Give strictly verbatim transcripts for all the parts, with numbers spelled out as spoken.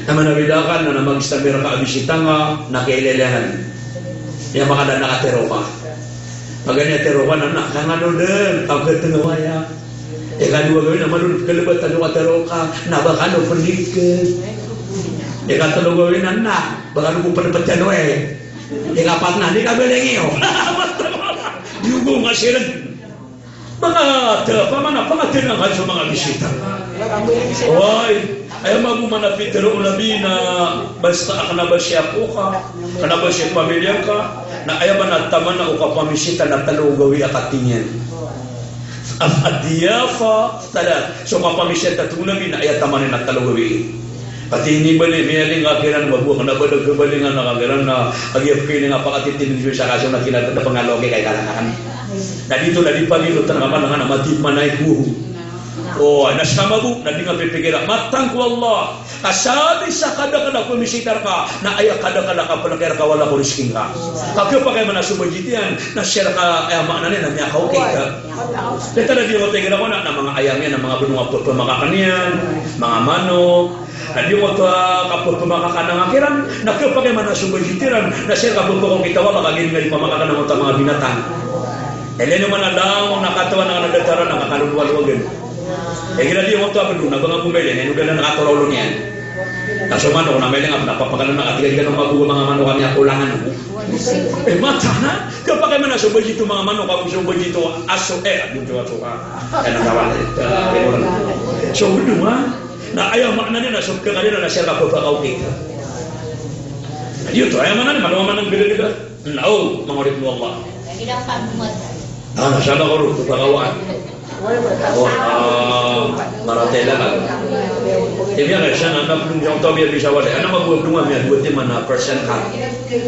Na manawid akal na, na magistamir ka a bisita nga, na kailelehan. Aya makala na katero ka. Paganay a tero ka na, na kangano den, pagkatngaw aya. Ikadowa gawii na malo kalbatan o katero ka, na ba kano pendiken. Ikatlo gawii na, na ba kano ko pendiken, eh. Ikapat na, di ka beleng iyo. Di ogo nga siren. Manga ta, pamana, pangatena ka so manga bisita. Oway, aya mambo man a pitero o Nabi na basta a kena ba sii ko ka, kena ba sii ko pamilya ngka, na aya man a taman o kapamisita na telo gawii a katii niyan. Ad-diyafa thalath. So kapamisita, tig o Nabi, na aya taman iyan na telo gawii. Pati ini bali, miyaling ka kiran, mabuak na bali, kabalingan ka kiran, na agi a pili nga pakatitindg sa kaso na kinatanda pangaloke kay kalakaran. Na di to, na di pagilo tan ka man, na mati manay ko. O, na ska mabo, na di nga pipikira. Matang ko Allah. Ka sabap sa kadakl a pamisita rka, na aya kadakl a kapelki rka wala ko rizki ngka. Ka khapakay man a so budget iyan, na sii rka, aya maana niyan na miyakaokit ka. Datar a di oto igira ko na, na manga ayam iyan, na manga bnong a pepemakakan iyan, manga manok, na di oto a kapepemakakan a nga kiran, na khapakay man a so budget iran, na sii rka pepakaokit a wala ka giya di pamakakan a oto a manga binatang. Ilay niyo man a langon a katawan a nga na datar a nga kalolowalowagan. Igira di oto a bdong, na ba nga bo mbailay, na ino da na katoro olo niyan. Na so manok na mbailay nga, na papakalan na katiga-tiga na mabuga manga manok a miyakolangan. Eh, mata na, khapakay man a so budget o manga manok, ago so budget o aso, eh, ago so aso ka. Eh, na kawan, eh, so bdong, ha? Na aya maana niyan na so kekaliran na sii rka pepakaokit. Na di oto, aya maana niyan, mano, maana niyan, bida-bida. Na, o, manga oripn o Allah. Ah, na siya na koro, pagawaan. O, ah, maratay lang. Aya miyakaisa na, na bdong sa oto a biya bisa walay. Ana mabuak bdong a miyadowa timan a persen ka.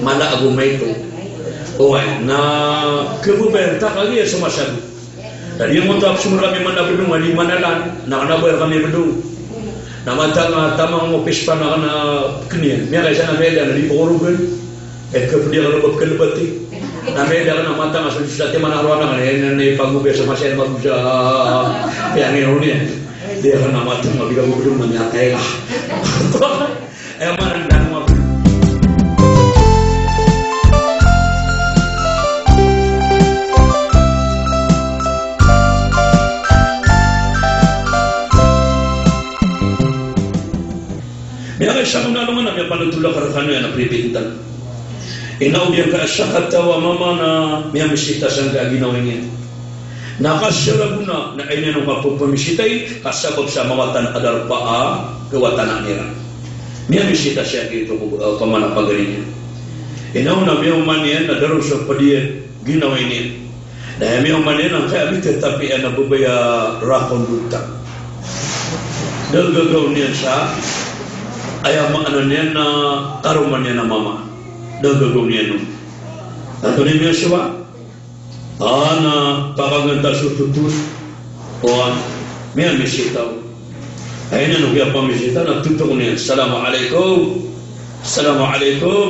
Mala ago maito. O, ay, na khababayaan ta kagiya so masa bo. Na di oto a psomor kami man a bdong a di manalan, na kena ba kami bdong. Na matang a tamang mo pispan a kena keniyan. Miyakaisa na miyada na di pekorogan. Eh, kapediya ka na ba pekelebati. Na miyada ka na matang a so satiman a roa na kena, eh, na, na ipangobi a so masa iyan magosa. Piyangin o niyan. Di ka na matang a biga bo bdong na miyatay ka. Aya maana niyan na manga bdong. Miyakaisa ko na alongan a miyapanotol akn rkano iyan a pribintan. Ino, odi angkaya sakataw a mama na miyamisita sangkaya ginawai niyan. Na kasaragon na, na aya niyan on kapepamisita i, ka sabap sa mawatan a darpa a kawatanan iran. Miyamisita sangkaya ito ko, eh, pamana pagari niyan. Ino na miyaoma niyan na daron so ped iyan, ginawai niyan. Na aya miyaoma niyan angkaya mitatapi a babay a rakondukta. Da gagaw niyan sa, aya maana niyan na karoma niyan a mama. Da gagaw niyan on. Antonaa i miyasowa? Ana, pakaganta so totol. O, ana, miyamisita. Aya niyan on kiyapamisita na totok niyan, "Assalamu alaikum. Assalamu alaikum."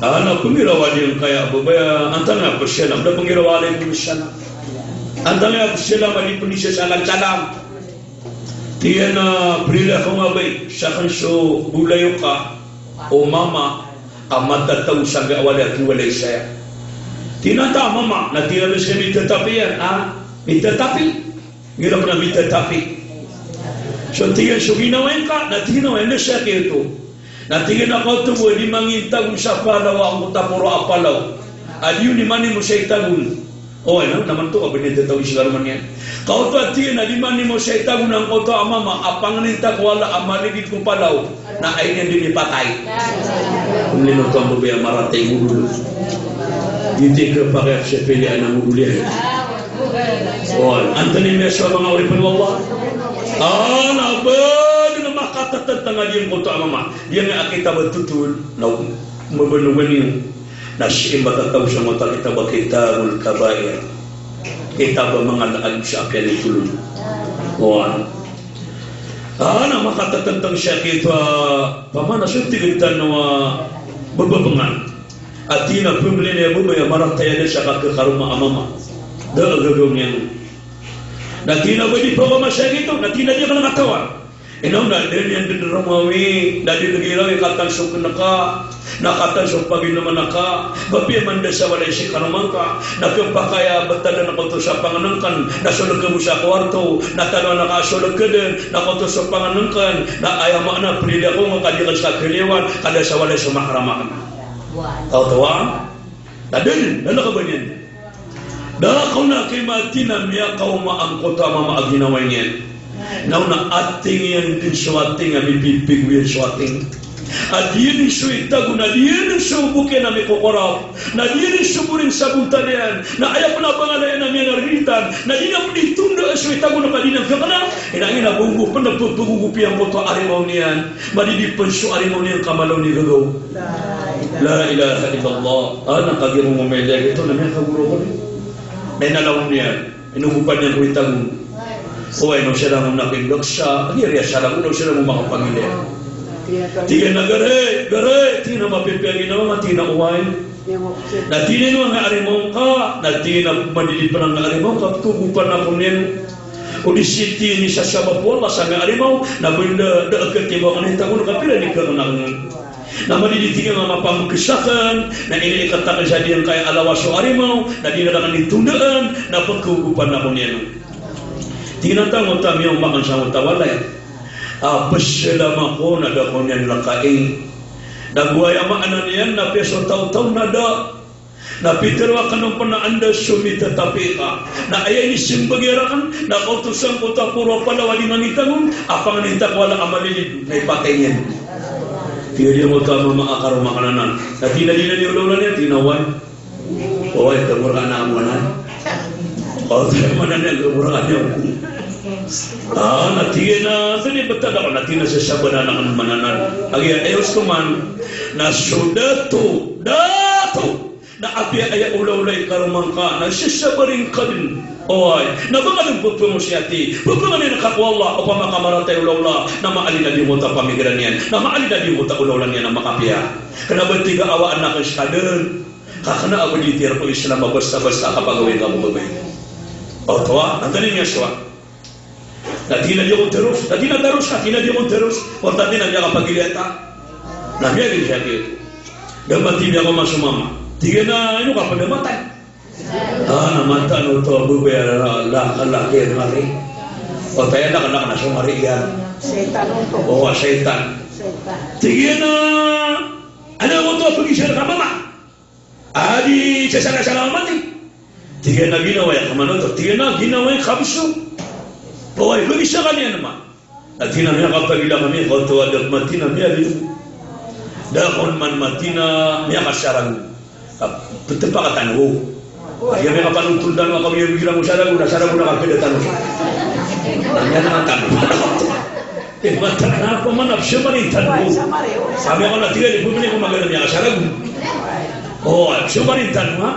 Ana, pengiraw a di angkaya babay a, antaa niyan a pesalam, da pengiraw a alaikum salam. Antaa niyan a pesalam a di penisasalam-salam. Tig iyan a, "Perila ko nga bay, saken so bolayoka o mama a matataw sangkaya walay a kiwalay saya." Tig iyan a, "Antaa a mama?" Na tig iyan a, "Mitatapi iyan." A, mitatapi. Igira pn a mitatapi. So tig iyan so ginawai ngka, na tig iyan a, "Anda sangkaya oto?" Na tig iyan a, "Kaoto bo a di mangintagon sa palaw angkoto a poro a palaw a di on imanimo sa itagon." O, ino, na manto ka ba di tataw i sigaroman iyan. "Kaoto," a tig iyan, "a di manimo sa itagon angkoto a mama a pangeninta ko wala a maligid ko palaw, na aya niyan di mipatay." Mlino ko a babay a maratay modol. Di tig ka pakay a sepeli a na modol iyan. O, antonaa i miyasowa, manga oripn o Allah? Ana, ba di na makatatantang a di angkoto a mama. Di aya nga a kitab a totol, na mabanogan iyo. Na sii matataw sa mata kitab a Kitabul Kabair. Kitab a manga laag sa apiya niyan tolon. Oway. Ana, makatatantang sangkaya oto a pamana so tig tano a bababengan. A tig iyan a pembeli niyan a babay a maratay a da sa kakekaroma a mama. Da a gagaw niyan on. Na tig iyan a ba di pakaoma sangkaya oto, na tig iyan a di akn katawan. Ino na da niyan dn romawi, na di lgi rawi katan so kn ka, na katan so paginoman ka, ba piya man da sa walay si karoma ngka, na khapakay a btad na koto sa pangnngkn, na so lkd bo sa kowarto, na tanoan ka so lkd dn, na koto so pangnngkn, na aya maana pd i ako ngka di ka sa khaliyawan, ka da sa walay so mahram akn. Taw tawa? Na da dn, na lkd ba niyan. Da ako na ki Matina miyakaoma angkoto a mama a ginawa niyan. Na ona ating iyan dn so ating a mipipigo iyan so ating. A di iyan so itago, na di iyan so bok iyan a mikokoraw. Na di iyan so boring sa bontal iyan. Na aya pn a bangal iyan a miyanariritan. Na di niyan pn di tondaan so itago na ka di niyan kakna. Ina ina bongo pn na pphagogop iyan angkoto a arimaw niyan. Madidi pn so arimaw niyan ka malaw ni gagaw. La ilaha illallah. Ah, na kagiya mo mailay ito na miyakagoro ko ni. Na inalaw niyan. Inogopan iyan ko itago. Oway, na siya langon na kibagsa. Agi riya sa langon, na siya langon makapangilay. Tig iyan a gari, gari. Tig iyan a mapipiya ginawa nga, tig iyan a oway. Na tig iyan a nga arimaw ka. Na tig iyan a madidi pn a nga arimaw ka. Pkhagopan ako niyan. O di sii tig iyan i sasabap o Allah sa nga arimaw. Na benda da a katibo akn i tago na kapira ni kakna. Na madidi tig iyan a mapamgsa akn, na inilay akn sa diyangkaya a lawas o arimaw, na di niyan akn di tondaan, na pkhagopan ako niyan. Tig iyan a tangoto a miyaoma akn sangkoto a walay. A, pzalam ako na da ako niyan lkai. Na go aya maana niyan na piya so taw-taw na da. Na pitharo akn on pn a anda so mitatapi ka. Na aya inismbag iyan rakn, na kaoto sangkoto a poro a palaw a di mangitago, a pangnin ta ko wala a malilid, na ipatay niyan. Tig iyan a giyoto a mama a karoma akn anan. Na tig iyan a di niyan olaola niyan, tig iyan a oway. Oway, kagorakan ako anan. Oway, maana niyan kagorakan ako. Ah, na tig iyan a, sini btad ako, na tig iyan a sasabaran akn man anan. Agi, ayos ko man, na so dato, dato. Na apiya aya olaola i karoma ngka, na sasabarin ka dn. Oway, na ba ka dn pphamosiyati, pphamaniyan ka ko Allah, opama ka marata i olaola, na maalin a di ngka oto pamikiran iyan, na maalin a di ngka oto olaola niyan a makapiya. Kna ba tig a awaan akn ska dn, ka kna a ba di tiyar ko Islam a basta-basta a kapagawii ka bo babay. Oto a, antonaa i miyasowa. Na tig iyan a di ako daros, na tig iyan a daros ka, tig iyan a di ako daros, o ta tig iyan a miyakapagilay ta. Na miyagilay siya tig iyan. Da mati miyakaoma so mama. Tig iyan a ino ka pd a matan. Ah, na matan oto a babay a la-, la-, laki a ngari. O ta iyan a kna, kna so ngari iyan. Shaytan oto. O, a shaytan. Shaytan. Tig iyan a, ano oto a pagisa ka mama. A di sasala-sala a mati. Tig iyan a ginawa iyan ka man oto. Tig iyan a ginawa iyan ka bso. Oway, pagisa ka niyan ma. Na tig iyan a miyakapagilay kami, kaoto a da mati na miyagilay. Da kon man mati na miyakasarago. Ka, ptpakatan ko. Aya miyakapanontol tano a kami a miyagilay ko sarago, na sarago na kapida tano. Na miyakatan. Eh, mata na ako man a psamarin tano. Kami ako na tig iyan, di pmini ko magana miyakasarago. O, psamarin tano, ha?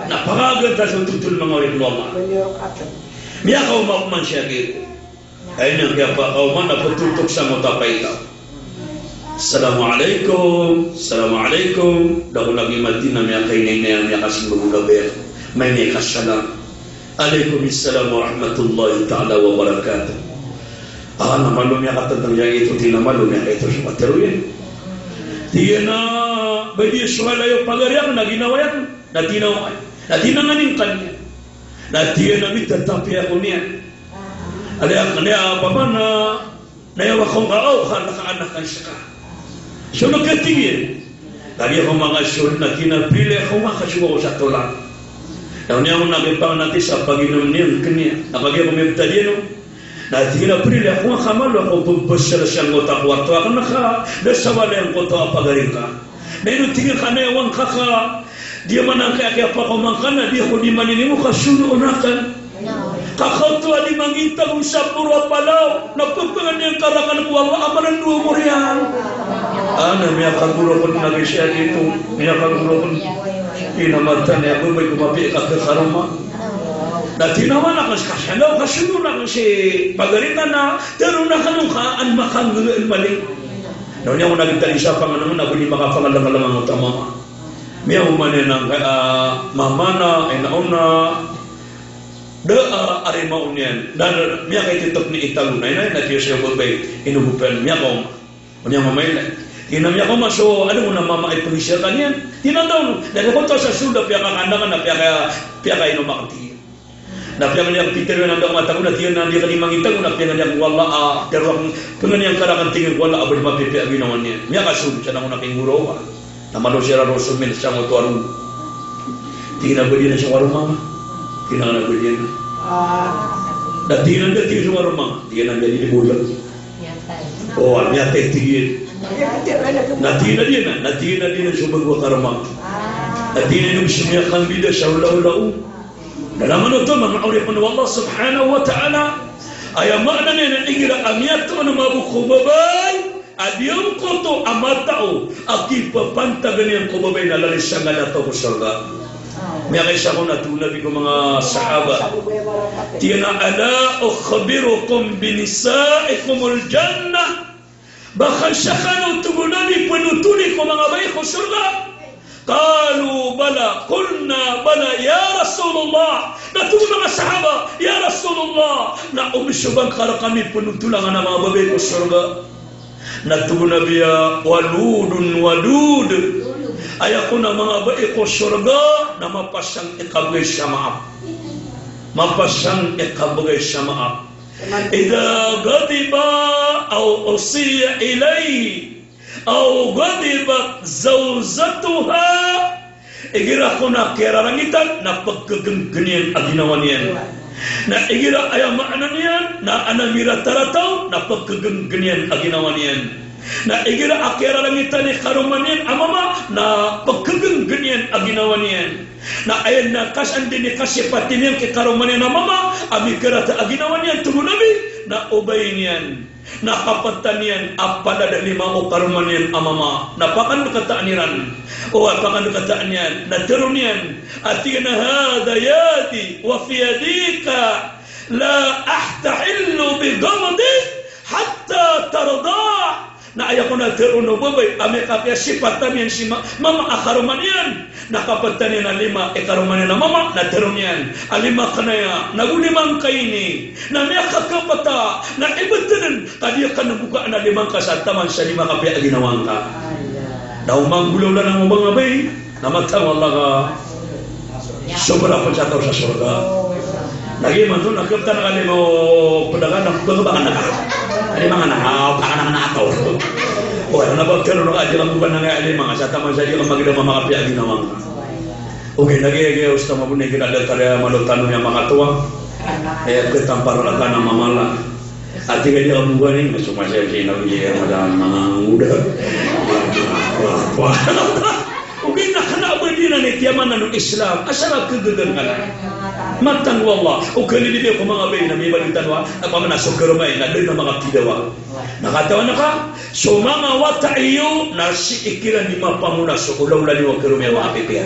Na pakaagad ta so totol manga oripn o Allah. Miyakaoma man siya ki. Ay na kiyapakaoma na ptotok sa mota paita. Assalamu alaikum, assalamu alaikum. Da ko lagi mati na miyakainay na miyakasimba ko gabay. May na ikasalam. Alaikum assalam warahmatullahi ta'ala wabarakatuh. Ah, na malo miyakatantang iyan ito, tig iyan a malo miyakaito so matero iyan. Tig iyan a, ba di so walay o pagari akn na ginawa iyan. Na tig iyan a, na tig iyan a nganin ka niyan. Na tig iyan a mitatapi ako niyan. Aya, aya, opama na, na aya wa ko ngka, o, ka, na ka anak ka ska. So na katig iyan. Lagi ako manga sod na tig iyan a prilay ako makasowa ko sa tolang. Na oniya ako na kipangnati sa paginom niyan kniya. Na kagiya ako mibtad iyan o. Na tig iyan a prilay ako nga ka malo ako pmbasal sangkoto a kowarto akn ka. Da sa walay angkoto a pagari ngka. Na ino tig iyan ka na aya wa ngka ka, di man angkaya kiyapakaoma ngka na di ako di maninimo ka sonoon akn. Ka kaoto a di mangitago sa poro a palaw, na pphanganiyan ka rakn ko Allah a manandowa mo riyan. Ah, na miyakagoro pn lagi siya dito, miyakagoro pn. Inamatan iyan a babay ko mapiya ka khakaroma. Na tig iyan a wana ka ska, sanda ka sonoon akn si pagari ngka na, tharoon akn on ka an makanggaga an mali. Na oniya ako na gitari sa panganangan a boni makapangalangalang angkoto a mama. Miyaoma niyan angkaya, ah, mama na, ina ona, Da a, a, ari maon iyan. Da, da, da, miyakaititop ni itago na inay na tiyo siya babay, inogopan, miyakaoma. Oniya mamailay. Ina miyakaoma so, adn o na mama i pangisiya kaniyan. Ina daw, da di ko to sa sunda piyakakandangan na piyaka, piyakainom akn tiyo. Na piyangani akn pitharo iyan a da ko matago na tiyo na di ka di mangitago na piyangani akn ko Allah a, tero akn, pangani akn ka rakn tingin ko Allah a ba di mapipiya a ginawa niyan. Miyakasold sa na ko na kinggoraoka. Na malo siya raro so mil sa ngoto a ron. Tig iyan a ba di na so karoma nga. Tig iyan a ba di na. Na tig iyan a di so karoma nga. Tig iyan a di di bolag. O, miyatay tig iyan. Na tig iyan a di na, na tig iyan a di na so bago a karoma nga. Na tig iyan a di so miyakambida sa olaola o. Na lamano to, manga oripn o Allah subhanahu wa ta'ala. Aya maana niyan na igira a miyatoon a mabok ko babay a giyangkoto a matao a kipapantagan iyan ko babay na lalayon sa ngalataw ko sorga. Miyakaisa ko na tig o Nabi ko manga sahaba. Tig iyan a, "Ala ukhbirukum bi nisa'ikumul jannah?" Ba akn sa kano, tig o Nabi, pnotoli ko manga bai ko sorga? Qalu bala, qulna bala ya Rasulullah. Na tig o manga sahaba, ya Rasulullah, na omi so ba ngka rkami pnotola angkanan a manga babay ko sorga? Na tig o Nabi a, waludun wadud. Aya kon a manga bai ko sorga na mapasang i kabgay sa maap. Mapasang i kabgay sa maap. Idha ghadiba aw usiya ilayhi aw ghadibat zawjatuha. Igira kon a kiyararangitan na pkhagnggn iyan a ginawa niyan. Na igira, aya maana niyan na adn a miratarataw na pkhagnggn iyan a ginawa niyan. Na igira a kiyararangitan i karoma niyan a mama na pkhagnggn iyan a ginawa niyan. Na aya na kas-, anda i kasipati niyan ki karoma niyan a mama a mikarata a ginawa niyan, tig o Nabi, na obain iyan. Na kaptan iyan a palad a lima o karoma niyan a mama. Na pakandktaan iran. O, pakandktaan iyan. Na tharoon iyan a tig iyan a, hadha yadi wa fi yadika, la ahtahillu bi ghadabin hatta tarda. Na aya kon a tharoon o babay a miyakapiyasipatan iyan si ma-, mama a karoma niyan. Na kaptan iyan a lima i karoma niyan a mama, na tharoon iyan a lima akn aya, na go lima ngka ini. Na miyakakapta, na ibt dn, ka di akn bokaan a lima ngka sa taman sa di makapiya a ginawa ngka. Na o manggolawla na o manga bai, na mataan o Allah ka sobra pn sa taw sa sorga. Na giya man oto na kaptan ka lima o pdagan na pkhabangan ka. Lima nga na, ah, pkhabangan ka. O, na ba kano na ka di ka bokaan a lima nga sa taman sa di ka magdama makapiya a ginawa ngka. Okay, na giya, giya, osto mabonay, igira datar iyan a malo tano iyan makatowa. Aya katampar rkano a mamala. Ati ka di ka monggo ani, mas masaya si na, iya, mada mangangoda. Wah, wah. Okay, na kna ba di na ni tiyaman o Islam. Asal a kagagan ka na. Mataan o Allah. Okay, di ko manga bai na mibaloy tano a, apa man a so karoma iyan, na di na makapidawa. Na katawan ka, so manga wata iyo na sii kiran di mapamona so olaola niyo a karoma iyan a mapipiya.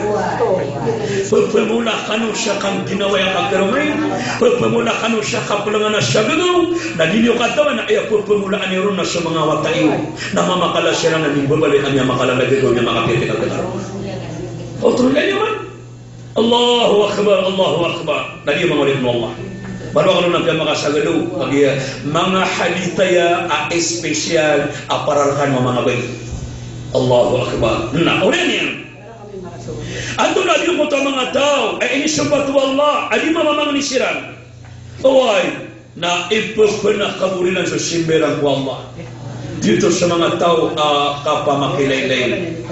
Pphamona kano sa kangginawai a karoma iyan, pphamona kano sa kaplangan a sa gagaw, na di niyo katawan a aya pphamolaan iyo ron na so manga wata iyo na mamakala siran a mimbabaloy a miyamakalala gagaw, miyamakapiya a karoma. Oto na niyo man. Allahu Akbar, Allahu Akbar. Na di manga oripn o Allah. Baloy kano na piyamakasaga do, kagiya manga hadith aya a special a para rkano a manga bai. Allahu Akbar. Na, oriyan iyan. Antonaa giyangkoto a manga taw a inisopat o Allah a di mamamangni siran? Oway. Na ipphana kabor iran so simba iran ko Allah. Giyoto so manga taw a kapamakilaylay.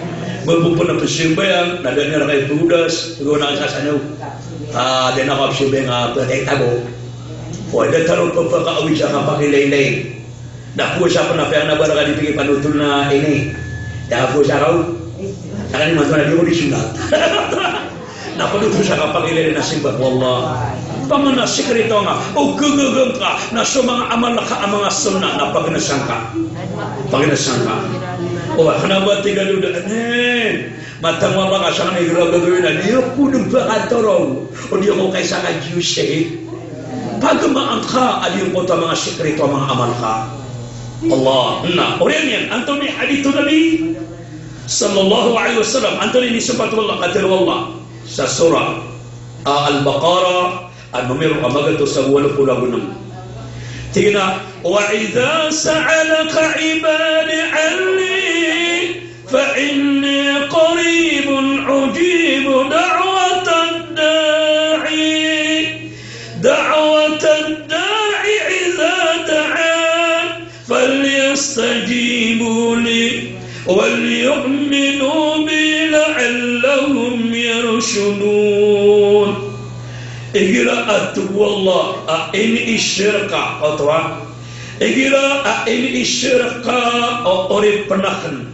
Ba bo pn a pzimbayang, na da niyan rka ipgodas, pgonas sa sanaw. Ah, da niyan rka pzimbayang a ptay tago. O, da tano pphakaawid sa kapakilaylay. Na powasa pn a piyanabar ka di pkipanotol na ini. Da powasa ka o. Sa kaniyan man to na di ko di sunat. Na pd oto sa kapakilaylay na simba ko Allah. Pamana sikreto nga, o gagagang ka, na so manga amal ka a manga sunnah, na pagnasan ka. Pagnasan ka. O, kna ba tig a lod a, ne, mataan o Allah ka sa kna igira gagawin a, di ako dn pakatoro, o di ako kaisa ka Jews, eh. Pagmaan ka a giyangkoto a manga sikreto a manga amal ka. Allah, na, oriyan iyan, antonaa i hadith o Nabi sallallahu alaihi wasallam, antonaa i inisopat o Allah, katharo o Allah sa surah, ah, Al-Baqarah, A numero a magatos ago walo polo ago nem. Tig iyan a, "Wa idha sa'alaka ibadi anni fa inni qaribun ujibu da'watad da'i, da'watad da'i idha da'an." "Falyastajibu li wal yu'minu bi la'allahum yarshudun." Igira a tig o Allah a iniiza rka, oto a, igira a iniiza rka o oripen aken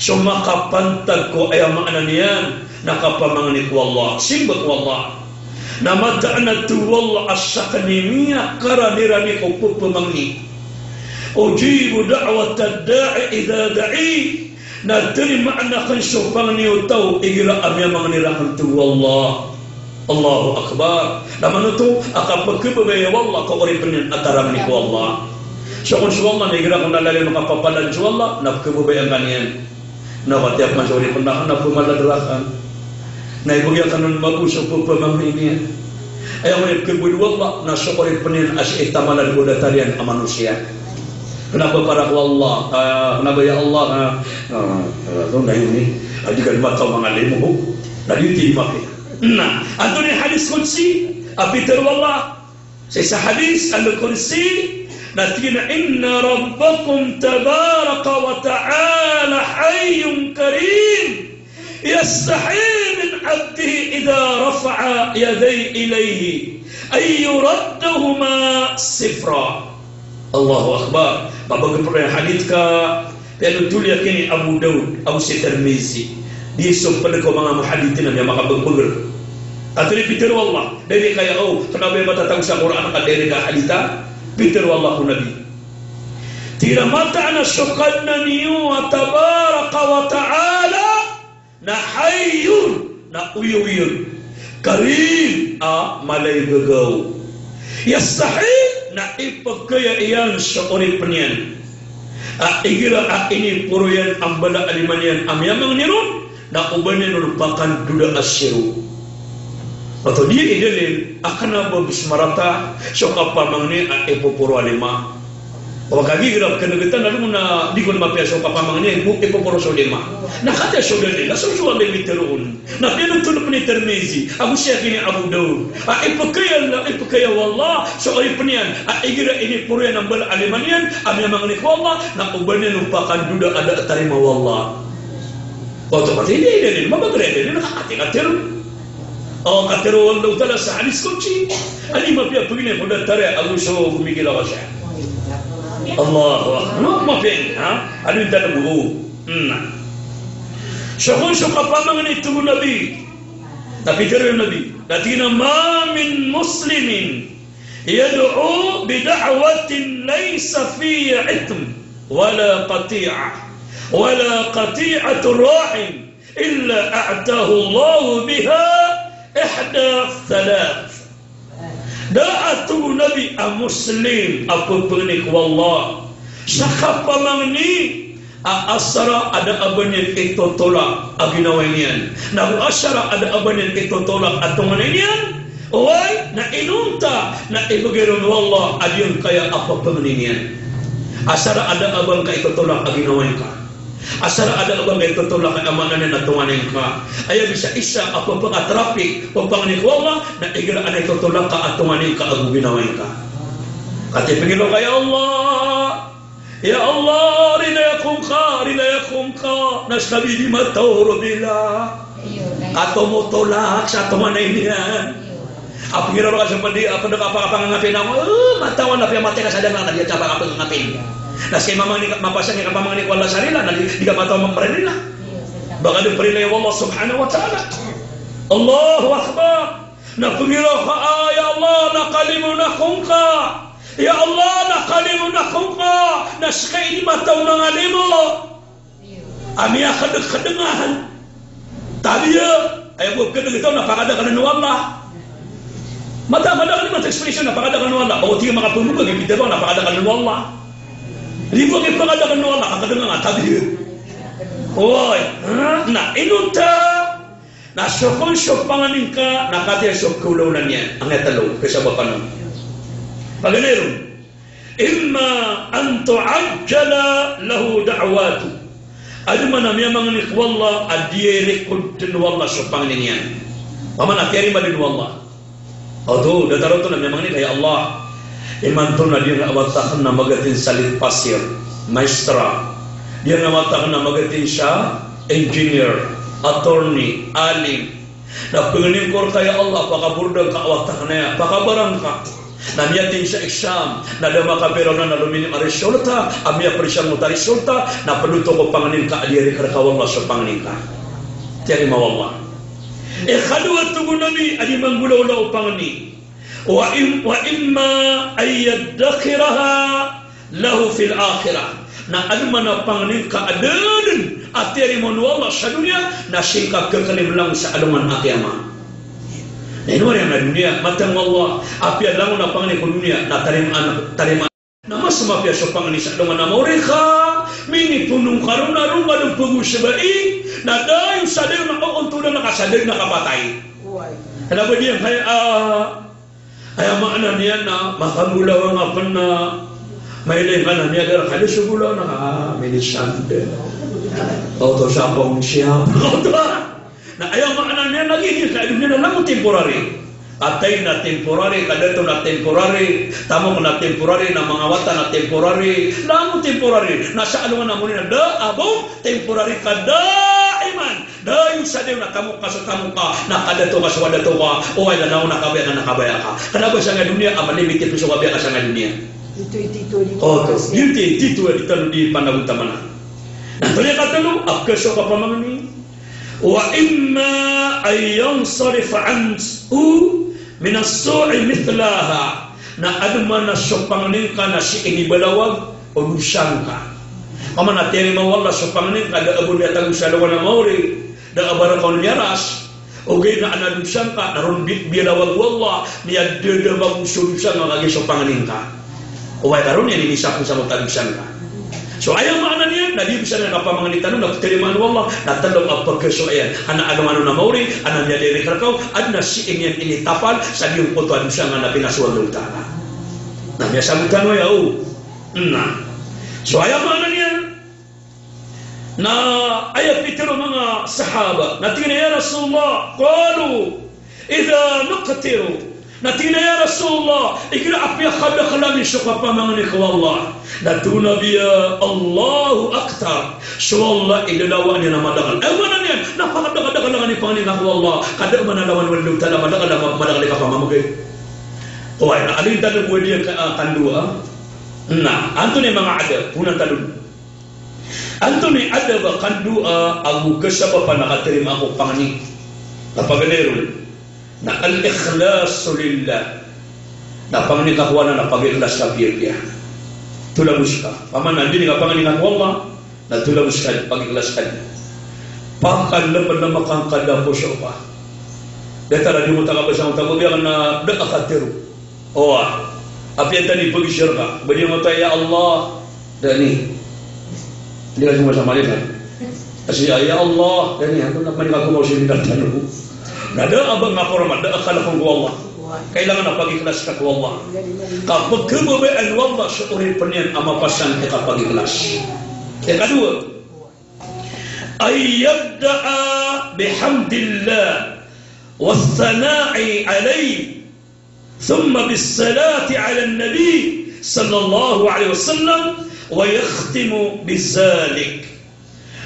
so makapantag ko, aya maana niyan na kapamangni ko Allah, simba ko Allah. Na mataan a tig o Allah a saken i miyakarani-rani ko pepamangni. "Ujibu da'watad da'i idha da'an." Na tarimaan aken so pangni o taw igira a miyamangni raken, tig o Allah. Allahu Akbar. Na manoto a kapekebebaya o Allah ko oripen iyan a tarangni ko Allah. So kon so Allah na igira kon na lalayon o kapapalan so Allah, na pekebebaya ngka niyan. Na katiyapan so oripen aken na pemalad raken. Na ibegay aken on mambo so pepamangni niyan. Aya kon ipekebebay o Allah na so oripen iyan a sii tamalad ko datar iyan a manosiya. Kena ba para ko Allah, ah, kena ba ya Allah, ah, ah, ah, tonaa ini, ah, di ka di mataw manga limo. Na di ti mapiya. Na antonaa i hadis qudsi a pitharo o Allah? Sii sa hadis al-qudsi na tig iyan a, "Inna rabbakum tabaraka wa ta'ala hayyun karim, yastahyi min abdihi idha rafa'a yadayhi ilayhi an yuradduhuma sifra." Allahu Akbar. Mabagr pn a hadis ka piyanothol iyan kini Abu Daud, Abu Tirmidhi. Di so pd ko manga muhaddithin a miyamakabagbagr. Antonaa i pitharo o Allah? Di rka aya, o, kena ba aya matatago sa Qur'an ka di rka hadith a pitharo o Allah ko Nabi. Tig iyan a mataan a so Kadnan iyo a tabaraka wa ta'ala na hayyun, na oyagoyag, karim, a mala i gagaw. Yastahyi, na ipkaya iyan so oripen iyan a igira a iniporo iyan a mbala a lima niyan a miyamangni ron, na oba niyan on pakandoda a siro. Oto di i dalil a kena ba bs marata so kapamangni a ipoporo a lima. Oba kagiya igira pkhanegtan a limo na di kon mapiya so kapamangni a ipoporo so lima. Na katii so dalil a so so a lima i tharoon. Na piyanothol pn i Tirmidhi, ago sii kini Abu Daud, a ipkaya, ipkaya o Allah so oripen iyan a igira iniporo iyan a mbala a lima niyan a miyamangni ko Allah, na oba niyan on pakandoda a da a tarima o Allah. Oto, katii di, di, di, mabagr a dalil, na katii katharo. O, katharo o Allah Ta'ala sa hadis qudsi a di mapiya pagina ko datar iyan ago so gomigiraw a siya. Allahu Akbar. Na mapiya, ha? Ano i tanda bo? Na so kon so kapamangni, tig o Nabi, na pitharo o Nabi, na tig iyan a, "Ma min muslimin yad'u bi da'watin laysa fiha ithm, wala qati'ah, wala qati'atu rahim, illa a'tahu Allahu biha ihda thalath." Da a, tig o Nabi, a Muslim a pphangni ko Allah sa kapamangni a asar a da a ba niyan itotolak a ginawai niyan, nago asar a da a ba niyan itotolak a tonganay niyan, oway, na inonta na ibgay ron o Allah a giyangkaya a pphangni niyan. Asar a da a ba ngka itotolak a ginawai ngka. Asar a da a ba ngka itotolak a, maana niyan na, tonganay ngka. Aya bisaisa a pphang, a traffic, pphangni ko Allah, na igira a da a itotolak a tonganay ngka ago ginawai ngka. Katii pangilay ka, ya Allah, ya Allah, rilai ako ngka, rilai ako ngka, na ska di mataw o Robila a tomotolak sa tonganay niyan. A pangiraw ka sa pd, a pd ka a kapangangapin ako, eh, matawan a piyamatay ka sa dangal na di ka kapangangapin. Na ska i mamangni ka, mapasang i kapamangni ko Allah sa rila, na di, di ka matawan maparila. Ba ka di parilai o Allah subhanahu wa ta'ala. Allahu Akbar. Na pangiraw ka a, ya Allah, na kalimoon ako ngka. Ya Allah, na kalimoon ako ngka. Na ska i di mataw manga limo a miyakadngkadngan. Tabiya, aya bo pkadngkadngan na pakadaklan o Allah. Mata, mata ka di mata expression na pakadaklan o Allah. O, tig a makapmbgay, pitharo na pakadaklan o Allah. Di bo pakadaklan o Allah, pakadaklan a tabiya. Oy, ha? Na inonta Na so kon so pangni ngka na katii so kaolaola niyan. Angkai tlo, kasabapan on. Paganay ron. Imma an tu'ajjala lahu da'watuh. Adn man a miyamangni ko Allah a di record dn o Allah so pangni niyan. Opama na tiyarima dn o Allah. Oto, datar oto na miyamangni ka, ya Allah, imanto na di ngka wata akn a magatin sa lit pasir, maestra. Di ngka wata akn a magatin sa engineer, attorney, alim. Na pangnin ko rka, ya Allah, pakaborda ngka a wata akn aya, pakabarang ka. Na miyatin sa exam, na da makapira on a lominim a resulta, a miyaprisa ngka a resulta, na pd oto ko pangni ngka a di ari ka rka o Allah so pangni ngka. Tiyarima o Allah. Ikadowa, tig o Nabi, a di manggolaola o pangni. Wa im-, wa imma an yaddakhiraha lahu fil akhirah. Na adn man a pangni ngka a da dn a tiyarima on o Allah sa doniya, na sii ngka khakalm langon sa alongan a kiyamat. Na ino ari a doniya, mataan o Allah, apiya langon a pangni ko doniya, na tarimaan, tarimaan. Na mas mapiya so pangni sa alongan a maori ka minipoon ka ron a ron ka dn pagosbai, na dayon sa dayon a kaontodan ka sa dayon a kapatay. Kna ba di ngka aya, ah, aya maana niyan na makagolawa ngka pn na mailay ngka na miyaga rka di so golawa na, ah, minisanda. Oto sa pangsiya. Oto. Na aya maana niyan lagid iyan sa aya doniya na langon temporary. Atay na temporary, kadato na temporary, tamok na temporary, na manga wata na temporary, langon temporary. Na sa alongan a maori na da a ba on temporary ka, daiman. Dayon sa dayon na tamok ka so tamok ka, na kadato ka so kadato ka, oway na langon a kabaya ka na kabaya ka. Kna ba sangkai a doniya a malimited so kabaya ka sangkai a doniya. Oto, giyoto i titho a di tano di panagontaman. Na antonaa i katlo a kaso a kapamangni? Wa imma an yansarifa anhu minas su'i mithlaha. Na adn man a so pangni ngka na sii inibalawag o dosa ngka. Opama na tiyarima o Allah so pangni ngka, da a ba on miyatago sa alongan a maori, da a ba rka on miyaras, ogaid na adn a dosa ngka, na ron bi-, bialawag o Allah, miyadadamag so dosa ngka kagiya so pangni ngka. Oway ka ron iyan inisapon sa mota a dosa ngka. So aya maana niyan na di bisa na kapamangni tano na ptarimaan o Allah, na tlo a pkasowa iyan. Adn a alongan on a maori, adn a miyadiri ka rka on, adn a sii niyan initapal sa giyangkoto a dosa ngka na pinasowa o Allah Ta'ala. Na miyasabotan o aya o. Na. So aya maana niyan, na aya pitharo o manga sahaba, na tig iran a, "Ya Rasulullah," qalu, "idha nuqtiru." Na tig iran a, "Ya Rasulullah, igira apiya kadakl ami so kapamangni ko Allah?" Na tig o Nabi a, "Allahu akthar." So Allah i lalawan iyan a madakl. Aya maana niyan na pakadakl-dakl a pangni ngka ko Allah. Ka da a manalawan o Allah Ta'ala a madakl a ma-, madakl i kapamamagay. Oway, na alin tano bo a di ka-, ah, kandowa. Na antonaa i manga adab, pona tano. Antonaa i adab a kandowa ago kasabapan a katarima ko pangni? Na paganay ron na al-ikhlasu lillah. Na pangni ka ko Allah na pagikhlas ka piyapiya. Tolabos ka. Opama na di ngka pangni ka ko Allah, na tolabos ka, pagikhlas ka. Pakalmlmkan ka da ko sopa. Datar a di ngka kabasa ngka tago biya na da a katharo. Oway. Apiya tano i pagizar ka, ba di ngka oto, "Ya Allah," da niyan. Di ka soma sa malikan. Kasi, "Ya Allah," da niyan. Antonaa man i kakomaw sii niyan tano. Na da a ba ngka koroma, da a kalk on ko Allah. Kailangan a pagikhlas ka ko Allah. Ka pkhababayaan o Allah so oripn iyan a mapasang i kapagikhlas. Ikadowa, an yabda'a bihamdillah wath-thana'i alayh. Thumma bis-salati 'alan Nabi sallallahu alaihi wasallam wa yakhtimu bizalik.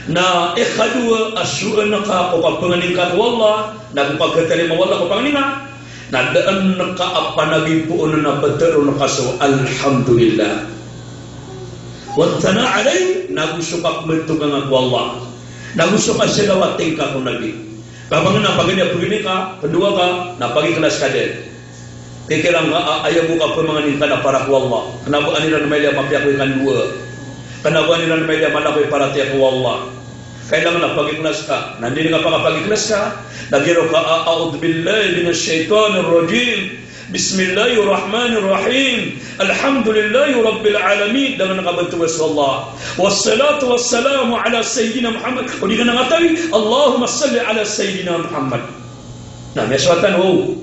Na ikadowa a soan ka ko kapangni ka ko Allah, na ko katarima o Allah ko pangni ka, na da a ngka a panagipoon a ptharoon ka so alhamdulillah. Wath-thana' alayh, nago so kapmbtoga ngka ko Allah. Nago so kasalawati ngka ko Nabi. Kapangni, na pagini, pagini ka, kandowa ka, na pagikhlas ka dn. Kikirang ka a, aya bo kapamangni ngka na para ko Allah. Kna ba an iran mailay a mapiya ko ikandowa. Kna ba an iran mailay a mala ko iparatiyaya ko Allah. Kailangan a pagikhlas ka. Na anda i kapakapagikhlas ka, na giraw ka a, "A'udhu billahi minash shaitanir rajim. Bismillahir Rahmanir Rahim. Alhamdulillahi Rabbil Alamin. Da ngka na kabantog so Allah. Wassalatu wassalamu ala Sayyidina Muhammad. O di ngka na katawi, Allahumma salli ala Sayyidina Muhammad. Na, miyasoat tano.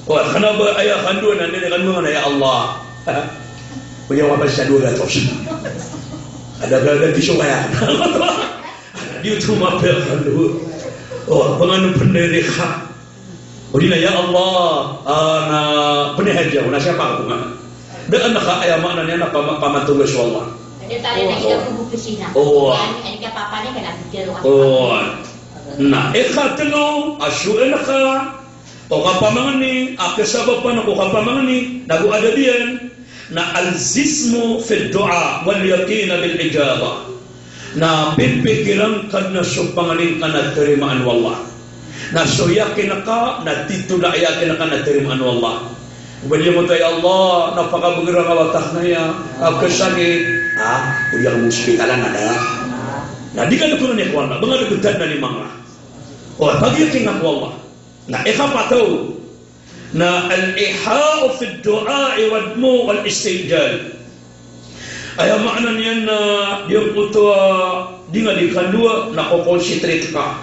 O, kna ba aya kandoa na, di kandoa na, ya Allah. O, di ako ba sa dowa ratos. Ada gaga di so kaya. Di oto mapiya kandoa. O, pangano pendere ka. O di na, ya Allah, ah, na, pnihadja ako, na siyapa ako nga. Da a ngka aya maana niyan na pama-, pamantog so Allah. Ada tali na kita bubu kusina. O. Yan, ay ka papa niya ka na bigyan ako. O. Na, ikatlo, a so ngka o kapamangni, a kasabapan ko kapamangni, nago adab iyan, na al-jazmu fid du'a wal yaqin bil ijabah. Na pipikiran ka na so pangni ngka na tarimaan o Allah. Na so yakin ka, na titho a yakin ka na tarimaan o Allah. Ba di mo ta, ya Allah, na pakabgr a wata akn aya, a kasakit. Ah, o di ako ospitalan, ada. Na di ka na kunani ko Allah, ba nga dgtan na ni manga. O, pagiyakin ka ko Allah. Na ikapat oto na al-iha'u fid du'a'i wad dumu'i wal istijal. Aya maana niyan na giyangkoto a di nga di kandoa na ko-concentrate ka.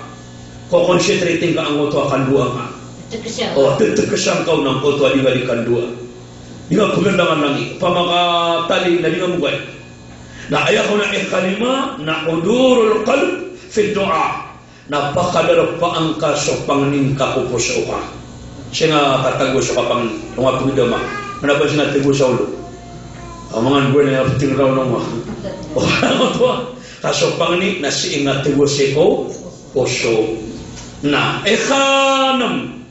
Ko-concentrate ka angkoto a kandoa nga. Tgtgsan. O, tgtgsan ka on angkoto a di nga di kandoa. Di nga pglangan langi. Opama ka tali na di nga mogay. Na aya kon a ikalima na hudurul qalb fid du'a. Na pakadarpa angka so pangni ngka ko poso ka. Sii nga katago so kapangni, o nga pgdama. Kna ba sii nga tago sa olo. Amangan bo na iya pting raw na nga. O, ano to? Ka so pangni na sii nga tago sii ko poso. Na, ikanm.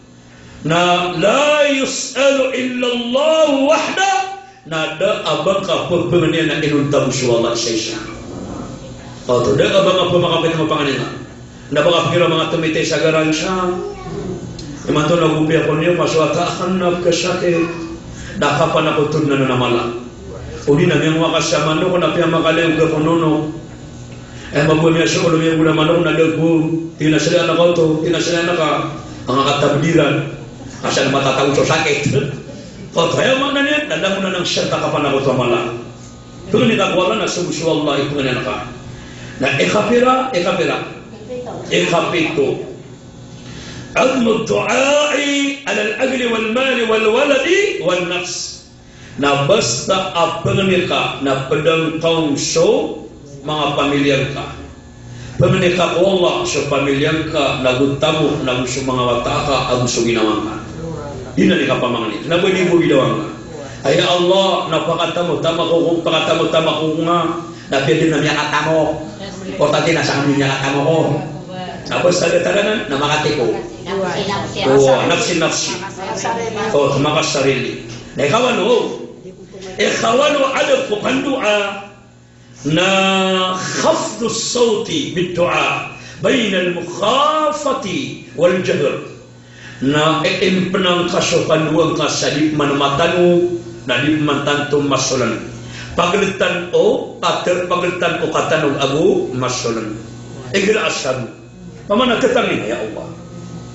Na la yus'alu illa Allah wahda, na da a ba ngka pphangnin a inonta bo so Allah isa-isa. Oto, da a ba ngka pphangnin a pangnin a. Na ba ngka pphangnin a manga tmitay sa garansa. Imanto na go piyakon iyo, masowata akn na pkhasakit. Da kapanakoton na na mala. O di na miyangowaka sa manok na piyamakalayo ko nono. Eh, mabuwa miyasool, miyagola manok na dago. Tig iyan a salian ka oto, tig iyan a salian ka. Anga katabdiran. Asal matatago so sakit. Oto, aya maana niyan, na langon anan sii ta kapanakoto a mala. Pangnin ka ko Allah na so bo so Allah i pangnin ka. Na ikapira, ikapira. Ikapito. Admu du'a'i alal ahli wal mali wal waladi wan nafs. Na basta a pangni ka na pd angka on so manga pamilya ngka. Pangni ka ko Allah so pamilya ngka, nago tamok, nago so manga wata aka, ago so ginawa ngka. Giyanan i kapamangni. Na ba di bo ginawa ngka. Ay, ya Allah, na pakatamotamak ko, pakatamotamak ko nga. Na pwede na miyakatamok. O tati na sa kami miyakatamok ko. Na basta gatagan na makatiko. O, nafsi, nafsi. O, makasarili. Na ikawalo. Ikawalo a adab ko kandoa na khafdus sawti bid du'a bainal mukhafati wal jahr. Na iimpna ngka so kandoa ngka sa di pman matano, na di pman tanto masoln. Pagltan o kater, pagltan o katanog ago masoln. Igira a sago. Pamana titangin, ya Allah.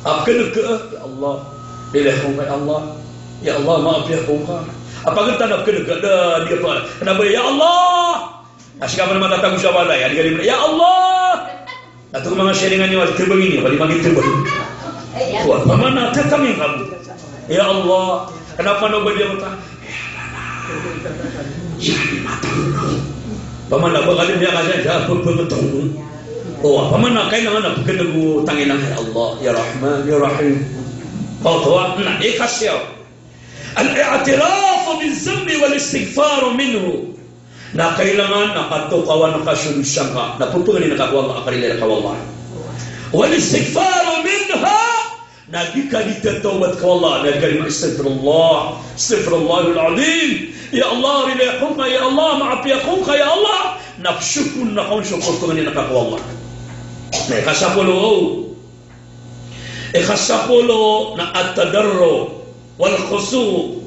A pknga, ya Allah. Lilay ko ngka, ya Allah. Ya Allah, maapiya ko ngka. A pagltan a pknga, da, di ka pa, kna ba, ya Allah. Na sii ka pman matatago sa walay, a di ka di, ya Allah. Na oto manga siringan iyo a di tbngin iyo, ka di mangitbng. Wa, pamana titangin ka. Ya Allah, kna ba, na ba di ako ta. Pamana ba ka di miyakasa sa pphangtong. O, pamana kailangan a pknga o tangin a, ya Allah, ya Rahman, ya Rahim. Oto, na ikasiyaw. Al-i'tirafu biz-zanbi wal-istighfaru minhu. Na kailangan na katokawan ka so dosa ngka, na pphangnin ka ko Allah, a kalilay ka ko Allah. Wal-istighfaru minha, na di ka di tatawbat ko Allah, na di ka di ma-astaghfirullah, astaghfirullahal azim. Ya Allah, rilai ako ngka, ya Allah, maapiya ako ngka, ya Allah. Na psokon na ka on so pphangnin ka ko Allah. Na ikasapolo, ikasapolo na at-tadarru' wal khusu'.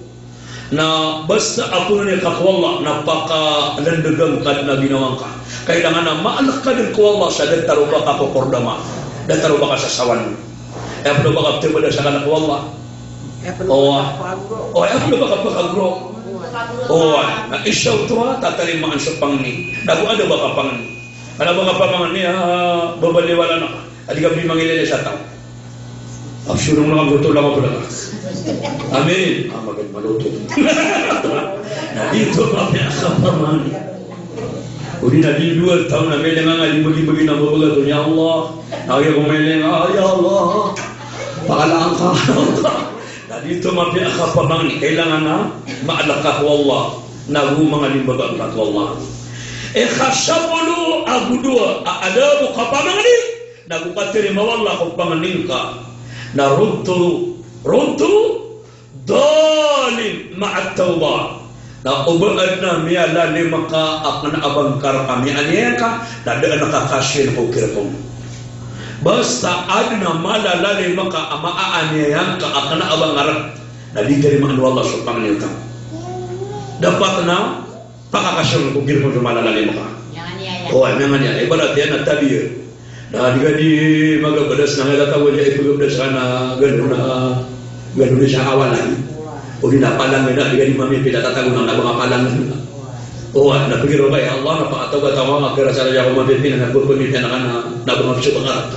Na basta a pangnin ka ko Allah, na pakalndgan ka dn a ginawa ngka. Kailangan a maalk ka dn ko Allah sa datar o ba ka kokordama, datar o ba ka sasawan. Aya pd o ba ka pthabada sa kna ko Allah. Oway. Oway, a pd o ba kapakagro. Oway, na isa oto a tatarimaan so pangni. Na go adn a ba kapangni. Kna a ba kapamangni a babaliwala na ka. A di ka bimangilele sa taw. Absorong na ka, maloto lang ako na ka. Amin. Ah, magad maloto. Na di oto mapiya a kapamangni. Odi na di dowa taw na meleng a nga, di bagi-bagi na mabaga to, ya Allah. Na aya ko meleng a, ya Allah. Pakalaan ka. Na di oto mapiya a kapamangni, kailangan a maala ka ko Allah, na go manga limbaga ka ko Allah. Ikasapolo ago dowa a adab o kapamangni, na go katarima o Allah ko pangni ngka, na raddu, raddu dhalim ma'at tawbah. Na o ba adn a miyalalim ka a kna a ba ngka rk a miyaniyaya ngka, na da a ngka kasoyin ko girkong. Basta adn a malalalim ka a maaniyaya ngka a kna a ba ngka rk, na di tarimaan o Allah so pangni ngka. Dapat na pakakasoy ko girkong so malalalim ka. Miyaniyaya. Oway, miyaniyaya. Ibarat iyan na tabiya. Na di ka di magabdas na ngka tatago, di ipagabdas ka na gano na, gano na sa kawalan. Odi na palang na, di ka di mamipila, tatago na, na ba nga palang. Oway, na pagiro ka, ya Allah, na pakataw ka, taw nga, kira sa raya ko mapipila, na pagpamipila ka na, na ba nga pagsubakat.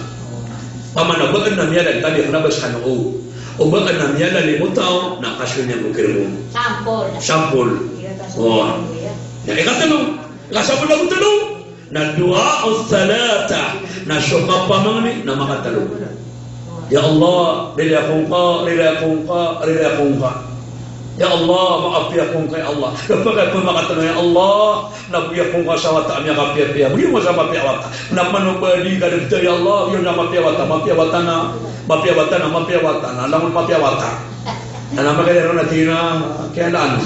Paman na ba adn a miyalalim, tabiya, na ba sa kano, o. O ba adn a miyalalim o taw, na kasoy niyan ko girkong. Sampol. Sampol. Oway. Na ikatlo, ikasapolo ago tlo. Na du'a'u thalatha, na so kapamangni na makatlo. Ya Allah, rila ako ngka, rila ako ngka, rila ako ngka. Ya Allah, maapi ako ngka, ya Allah. Kapakay ko makatlo, ya Allah, na bgi ako ngka sa wata a miyakapiyapiya. Bgi ako ngka sa mapiya a wata. Na pman o ba di ka dn, ya Allah, bgi ako sa mapiya a wata, mapiya a wata na, mapiya a wata na, mapiya a wata na, langon mapiya a wata. Na, na makaya ron na tina, kaya laan.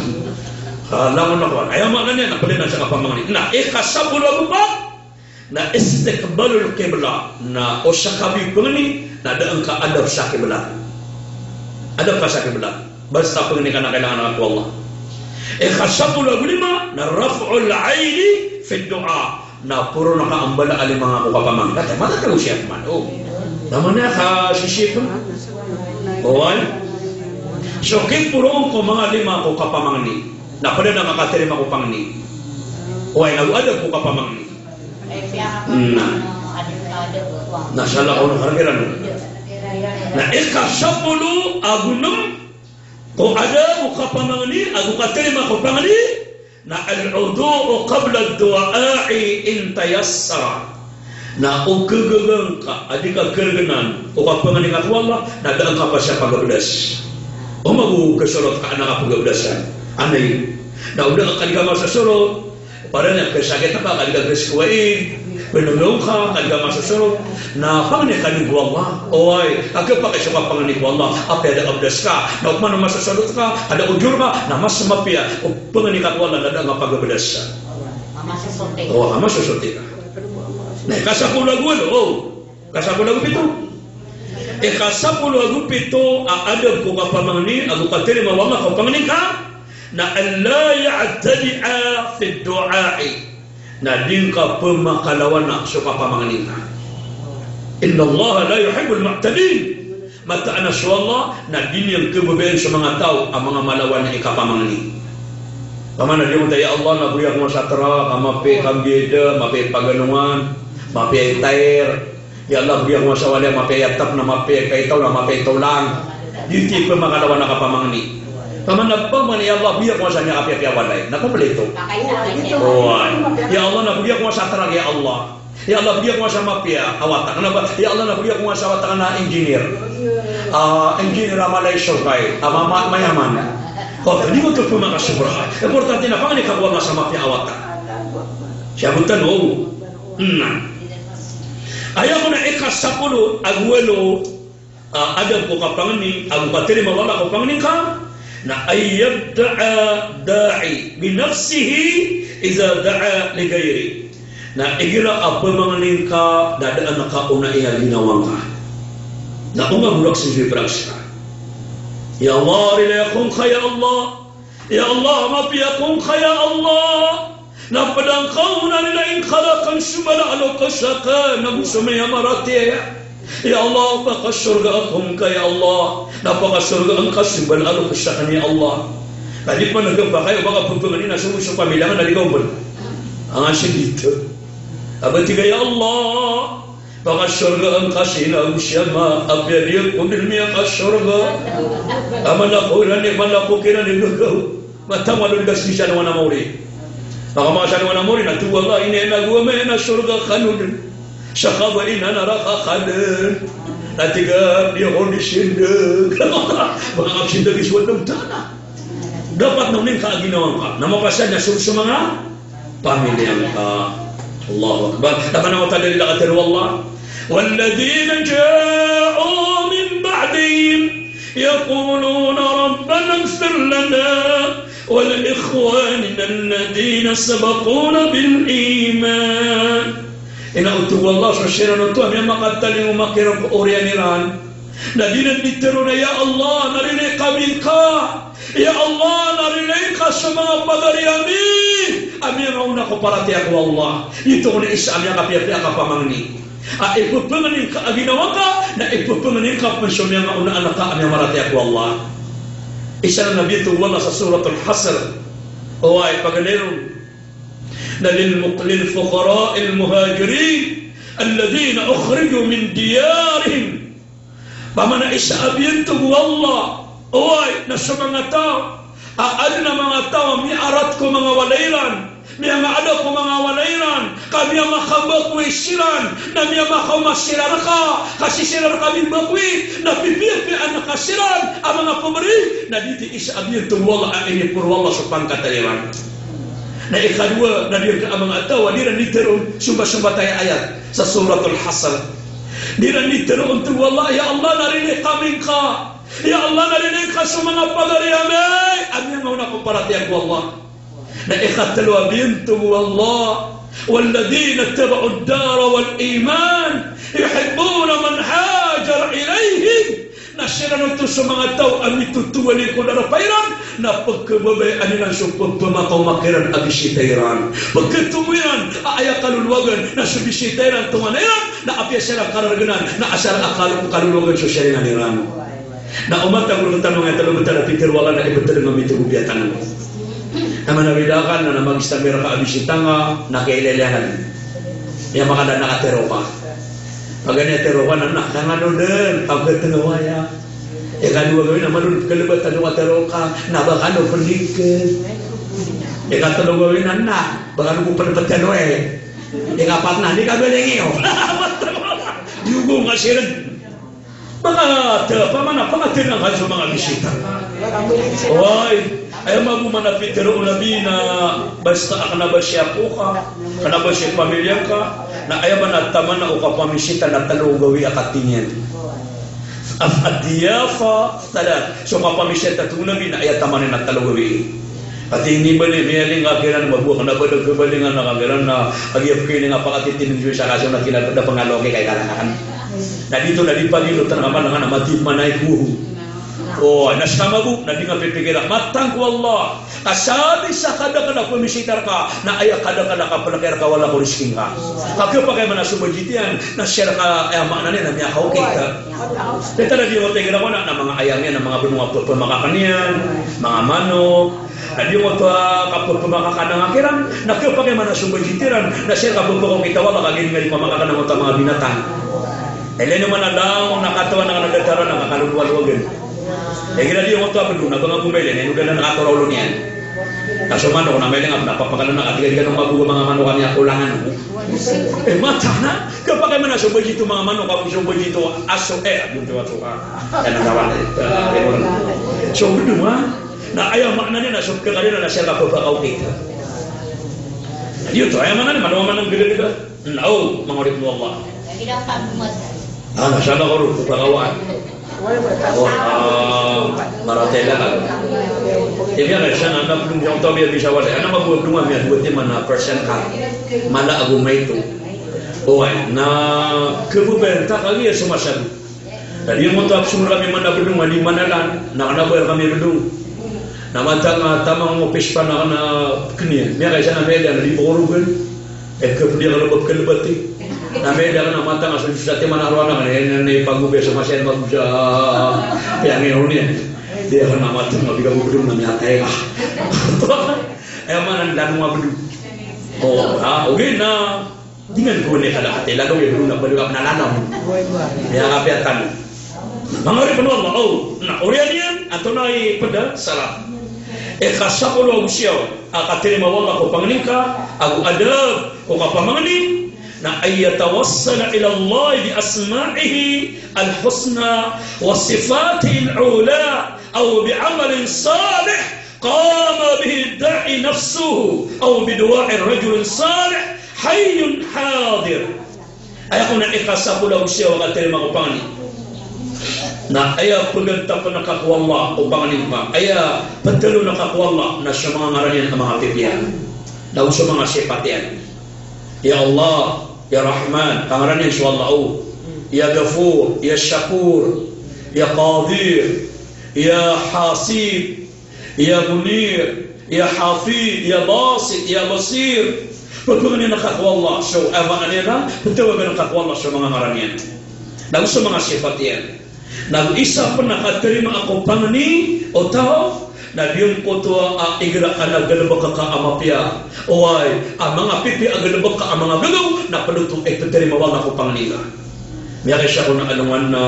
Ah, langon ako. Aya maana niyan, na pd na sa kapamangni. Na, ikasapolo ago pat, na istiqbalul qiblah, na o sa kapamangni, na da a ngka adap sa qiblah. Adap ka sa qiblah. Basta pangni ka na kailangan ka ko Allah. Ikasapolo ago lima, na raf'ul aini fid du'a. Na poro na ka a mbala a lima nga ko kapamangni. Kata, matatago siya pman. O. Taman a ka sisip. Oway. So kiporo ko manga lima ko kapamangni. Na pd na nga katarima ko pangni. Oway, na go adap ko kapamangni. Na. Na sala ko no karbiran. Na ikasapolo ago nem ko adab o kapamangni, ago katarima ko pangni, na al-wudu'u qabla ad-du'a'i in tayassara. Na o kagaga ngka a di ka kargnan o kapangni ka ko Allah, na da a ngka pasa pagabdas. O mago kasorot ka a na kapagabdasan. Anay. Na o da a ka di ka masosorot, Parang na kasakit ka, ka di ka kaskowai, pnonong ka, ka di ka masosorot. Na pangni ka dn ko Allah. Oway, a kapakay so kapangni ko Allah, apiya da a abdas ka. Na opama na masosorot ka, ka da a ojor ka, na mas mapiya o pangni ka ko Allah na da a kapagabdas. Masosorot. O, masosorot ka. Na, ikasapolo ago walo, o. Ikasapolo ago pito. Ikasapolo ago pito a adab ko kapamangni, ago katarima o Allah ko pangni ka, na an la ya'tadi'a fid du'a'i. Na di ngka pmakalawana so kapamangni ngka. Innallaha la yuhibbul mu'tadin. Mataan a so Allah na di niyan khababayaan so manga taw a manga malawana i kapamangni. Opama na di ngka, ya Allah, na bgi ako ngka sa trak a mapiya i kambiyada, mapiya i paganongan, mapiya i tayr. Ya Allah, bgi ako ngka sa wali a mapiya i atap, na mapiya i kaitaw, na mapiya i tawlang. Di ti pmakalawana kapamangni. Opama na pamangni, ya Allah, bgi ako ngka sa miyakapiyapiya a walay. Na kompleto. Oway. Ya Allah, na bgi ako ngka sa trak, ya Allah. Ya Allah, bgi ako ngka sa mapiya a watak. Na ba, ya Allah, na bgi ako ngka sa watak na engineer. Ah, engineer a mala i sorkar, a ma-, ma-, mayaman. O, di oto pmakasobra. Importante na pangni ka ko Allah sa mapiya a watak. Siyabotan, o. Na. Aya kon a ikasapolo ago walo a adab ko kapangni, ago katarima o Allah ko pangni ngka, na an yabda'a da'i bi nafsihi idha da'a li ghairihi. Na igira a pamangni ngka na da a ngka onai a ginawa ngka. Na o nga bolak sii sa praksika. Ya Allah, rilai ako ngka, ya Allah. Ya Allah, mapiya ako ngka, ya Allah. Na pd angka on a rilai ngka rakn so mala a loks akn, ago so miyamaratiyaya. Ya Allah, pakasorga ako ngka, ya Allah. Na pakasorga ngka so mbala a loks akn, ya Allah. Ka di pn a gapa kayo, ba ka pphangnin a so, so pamilya ngka na di ka ombn. Anga sii dito. A ba tig a, ya Allah, pakasorga ngka si ina ago si ama, apiya di ako dn miyakasorga. A mala ko iran i, mala ko kiran i gagaw. Mataan a loldas di siran wana mori. Maka maka siran wana mori na tig o Allah, ina, ina ago ama, ina sorga kano dn. Sa ka ba ina naraka ka dn. Na tig a, di ako di sindag. Ba ka sindag i so Allahu Ta'ala. Dapat na onin ka a ginawa ngka. Na mapasad na so, so manga pamilya ngka. Allahu Akbar. Taman a wata dalil a katharo o Allah. والذين جاءوا من بعدهم يقولون ربنا اغفر لنا ولإخواننا الذين سبقونا بالإيمان. Ino oto o Allah, so siran oto a miyamakalimo kiran ko oriyan iran. Na di ran di tharoon a, ya Allah, narinig kami ngka. Ya Allah, narinig ka so manga pagari ami a miyangaona ko paratiyaya ko Allah. Ito kon i isa a miyakapiyapiya a kapamangni. A ippangnin ka a ginawa ka, na ippangnin ka pn so miyangaona a anak ka a miyamaratiyaya ko Allah. Isa na biyantog o Allah sa Suratul Hashr. Oway, paganay ron. Na lil muq-, lil fuqara'il muhajirin alladhina ukhriju min diyarihim. Pamana isa a biyantog o Allah, oway, na so manga taw a adn a manga taw a miyarat ko manga walay ran, miyangaadat ko manga walay ran, ka miyamakabakoy siran, na miyamakaoma siran rka, ka sii siran rka mimbakoy, na pipiyapiya an ka siran a manga pabri, na di di isa a biyantog o Allah a iniporo o Allah so pangkatay ran. Na ikadowa, na di rka a manga taw a di ran di tharoon, somba-somba ta aya ayat sa Suratul Hashr. Di ran di tharoon oto o Allah, ya Allah, narinig kami ngka. Ya Allah, narinig ka so manga pagari ami a miyangaona ko paratiyaya ko Allah. Na ikatlo a biyantog o Allah, والذين اتبعوا الدار والإيمان يحبون من هاجر إليهم. Na siran oto so manga taw a mitotowali ko darpa iran, na pkhababayaan iran so pphamakaoma kiran a bisita iran. Pkhatomo iran a aya kalolowagan na so bisita iran tonganay iran, na apiya siran karargnan, na asar a kalo-, kalolowagan so siringan iran. Na omat a goro tano nga talo btad a pitharo o Allah na ibtad nga mitogo biyatan. Na manawid akn na, na magistamir ka a bisita nga, na kailay-ilay akn. Iya makada na katharo ka. Paganay a tharo ka na, na kangano dn, pagkatngawa aya. Ikadowa gawii na malo dn kalbatan o katharo ka, na ba kano pndikn. Ikatlo gawii na, na ba kano ko pndikn o, eh. Ikapat na, di ka baling iyo. Di ogo nga siran. Pangata, pamana, pangatnga ka so manga bisita. Oway, aya mambo man a pitharo o Nabi na basta a kna ba sii ko ka, kna ba sii pamilya ngka, na aya man a taman o kapamisita na tlo gawii a katii niyan. Ad-diyafa thalath. So kapamisita oto o Nabi na aya taman iyan na tlo gawii. Pati ini bali, miyaling ka kiran, mabowak na ba da kabalingan ka kiran na, agi a pkiling a pakatitindg so isa ka so na kila da pangaloki ka i kalakakan. Na di oto, na di pagilot na kaman na mati manay ko. O, na ska mabo, na di nga pipikira. Matang ko Allah. Ka sadn sa kadakl a pamisita rka, na aya kadakl a kaplki rka wala ko rizki ngka. Ka khapakay man a so budget iyan, na siya rka, aya maana niyan na miyakaokit. Pitharo di oto igira ko na, na manga ayam iyan, na manga bnong a pphmakakn iyan, manga manok, na di oto a kapphmakakn a kiran, na khapakay man a so budget iran, na siya rka pphakaokit o Allah ka giya ngka di pamakakn oto a manga binatang. Ilay niyo man a langon a katawan a kna datar a kakalolowalowagn. Igira di oto a bdong na ba nga bo mailay, na ino dn a katora olo niyan. Na so manok na mailay nga, na papakn a katii ka di kano mabowak a manga manok a miyakolangan. Eh, matang na. Khapakay man a so budget o manga manok, ago so budget o aso, eh, ago so aso ka. Kna kawan, eh, so bdong, ha? Na aya maana niyan na so khakariyan na siya rka pphakaokit. Di oto, aya maana niyan, mano, mano, gda-gda. Na o, manga oripn o Allah. Ah, na siya na koro, pphakawaan. O, ah, maratay ka. Tig iyan a isa na, na bdong sa oto a miya bisa walay. Ana mabowak a bdong a miyadowa timan a persen ka. Mala ago maito. Oway, na khababayaan ta kagiya so masa bo. Na di oto a psong rkami man a bdong a di manalan, na kna ba rkami bdong. Na matang a taman o pispan a kna pkn iyan. Miyakaisa na mailay na di pkorogn. Eh, khapdi a kna ba pkalbati. Na miyada ka na matang a so satiman a rowar na, na, na, na ipagobi so masa iyan magobi sa piyangiron iyan. Di ako na matang a biga gobi na miyatay ka. Aya maana na lanong a bdo. O, a, ogaid na di ngka ko ini kalakatay, lanong a bdo na bdo a na lanong. Aya kapiyatan. Manga oripn o Allah, o, na oriyan iyan, antonaa i pd a sara? Ika sapolo ago siyaw a katarima o Allah ko pangni ngka, ago adab ko kapamangni, na an yatawassala ila Allah bi asma'ihi al-husna wa sifatihi al-ula, aw bi amalin salih qama bihi ad-da'i nafsuhu, aw bi du'a'i rajulin salih hayyun hadir. Aya kon a ika sapolo ago siyaw a katarima ko pangni na aya pgantapn ka ko Allah ko pangni ngka, aya ptharoon ka ko Allah na so manga ngaran iyan a manga pipiya, na so manga sipat iyan. Ya Allah, ya Rahman, ka ngaran iyan so Allah, o. Ya Ghafur, ya Shakur, ya Qadir, ya Hasib, ya Munir, ya Hafid, ya Basit, ya Basir. Pphangnin ka ko Allah so, aya maana niyan na, ptharoon ka ko Allah so manga ngaran iyan, na so manga sipat iyan. Na isa pn a katarima ko pangni o taw na giyangkoto a igira ka na galbk ka a mapiya, oway, a manga pipiya a galbk ka a manga gagaw, na pd oto i ptharoon o Allah ko pangni ngka. Miyakaisa kon a alongan na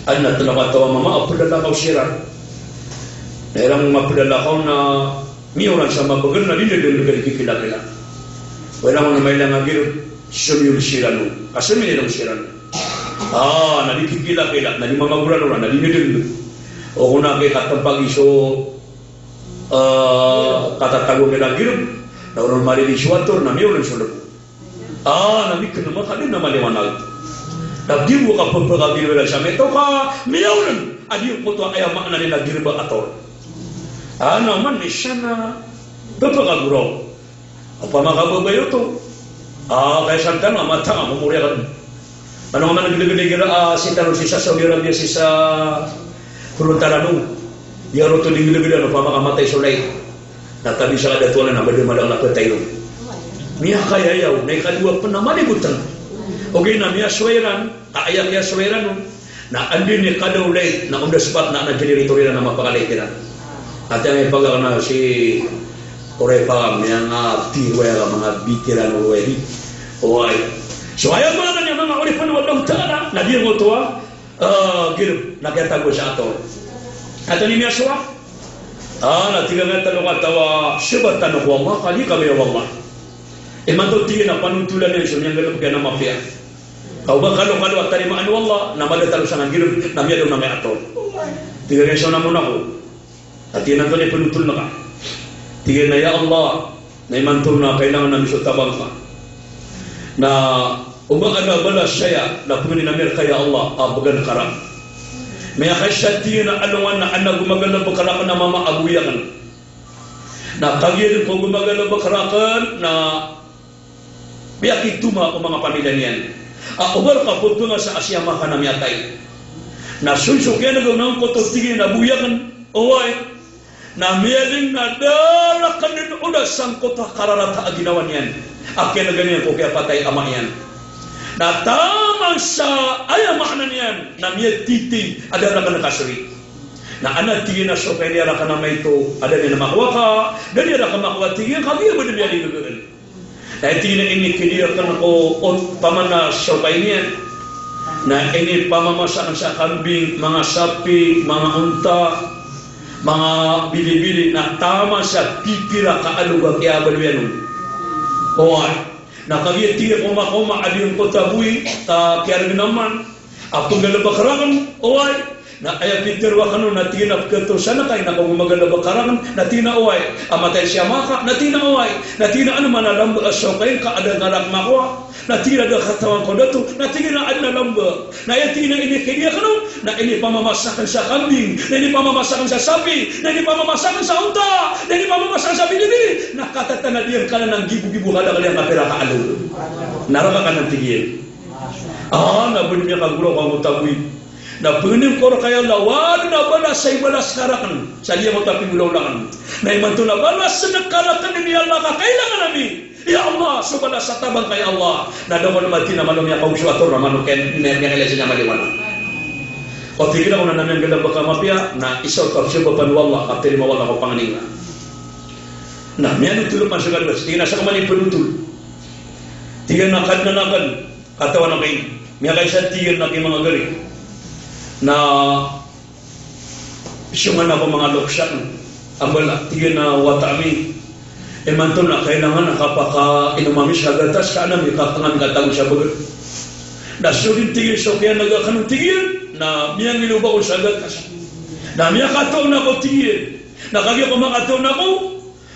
adn a tlo kataw a mama a plalakaw siran. Na iran maplalakaw na miyaoran sa mabagr na di dn dn dn kikilakila. Wala ko na mailang a girb, somiyong siran on. Ka somiyong siran on. A, na di kikilakila, na di mamagoran on, na di dn dn. O kon a kay katmpagi so, a, katatago iran a girb, na oran marili so ator, na miyaoran so lbo. A, na di kna makaden a maliwanag. Na di bo ka pphakagirb iran sa mito ka miyaoran. A di oto aya maana niyan a girb a ator. A, na man isa na pphakagoraw. Opama ka babay oto. A, kaya sa tano a matang a momori akn. Ano nga man a gdgd igira, a, sii tano sii sa Saudi Arabia, sii sa Gorontalo. Aya oto di gdgd, ano, opama ka matay so light. Na tabi sa kadatoan na ba di madakl a ptay on. Miyakayayaw, na ikadowa pn na maligotan. Ogaid na miyasowa iran, a, aya miyasowa iran on. Na anda i kadaw light, na on the spot na adn a generator iran a mapakalight iran. Ati angay pagak na si oray pagak miyanga tiro aya manga bitiran o edi. Oway. So aya maana niyan manga oripn o Allahu Ta'ala, na di ngoto a, a, girb, na kiyatago sa ator. Ati niyan miyasowa. A, na tig iyan a tlo kataw a, sabat tano ko Allah, kali kami ya Allah. Imanto tig iyan a panotolan iyan so miyanggalbk iyan a mapiya. Ka o ba kalokalo a tarimaan o Allah, na mada tano sa ngagirb, na miyada on a miyaator. Tig iyan a so namon ako. Ati iyan a antonaa i pnotol ngka. Tig iyan a ya Allah, na imanto na kailangan ami so tabang ka. Na o ba adn a balas saya, na pangnin ami rka ya Allah, a bgan ka rakn. Miyakaisa tig iyan a alongan na adn a gomagalbk rakn a mama a boy akn. Na kagiya dn ko gomagalbk rakn, na miyakitoma o manga pamilya niyan. A, o ba rka pphangasa a si ama ka na miyatay. Na so, so kiyan'ga on angkoto tig iyan a boy akn, oway. Na miyaling na da rakn dn oda sangkoto a kararata a ginawa niyan. A kiyan'ga niyan ko kiyapatay a ama iyan. Na taman sa aya maana niyan, na miyatiti a da rakn kasoy. Na adn a tig iyan a so kailay rakn a maito, a da niyan makowa ka, da niyan rakn makowa tig iyan kagiya ba dn miyaling gagn. Na tig iyan a inikidiya akn ko opama na so kailay niyan. Na inipamamasa akn sa kambing, manga sapi, manga onta, manga bilibili, na taman sa pipira ka alog a kiyabaloy anon. Oway. Na kagiya tig iyan ko makaoma a di angkoto a boy, ka kiyargn aman. A pnggalbk rakn, oway. Na aya pitharo akn on, na tig iyan a pkhatosana ka, ina, ko gomagalbk rakn, na tig iyan a oway. A matay si ama ka, na tig iyan a oway. Na tig iyan a ano man a lamba a so kailay ka a da ngka rakn makowa. Na tig iyan a da katawan ko dato, na tig iyan a adn a lamba. Na aya tig iyan a inikidiya akn on, na inipamamasa akn sa kambing, na inipamamasa akn sa sapi, na inipamamasa akn sa onta, na inipamamasa akn sa bilibili. Na katatanan iyan ka na nggibogibo ka da kaliyan ka pira ka alog. Na rka ka na tig iyan. A, na ba dn miyakagoraw ka angkoto a boy. Na pangnin ko rka ya Allah, o adn a balas a ibalas ka rakn sa giyangkoto a pinggolawla akn. Na imanto na balasn ka rakn ini ya Allah ka kailangan ami. Ya Allah, so balas a tabang ka ya Allah. Na da ko na mati na malo miyakaogso a tor na malo ken, miya-, miyakailay sa niyan maliwanag. Ko tig iyan a ko na miyanggalbk a mapiya, na isa o kapsabapan o Allah, katarima o Allah ko pangni ngka. Na miyanotol pman so kalbas, tig iyan a sakn man i pnotol. Tig iyan a Kadnan akn, katawan akn. Miyakaisa tig iyan a ki manga gari. Na siyongan ako manga loks akn a mbala, tig iyan a wata ami. Imanto na kailangan a kapakainom ami sa gatas ka an ami ka kna mi katago sa bgr. Na so dn tig iyan so kiyanag akn on tig iyan, na miyangilob ako sa gatas. Na miyakatoon ako tig iyan. Na kagiya ko makatoon ako,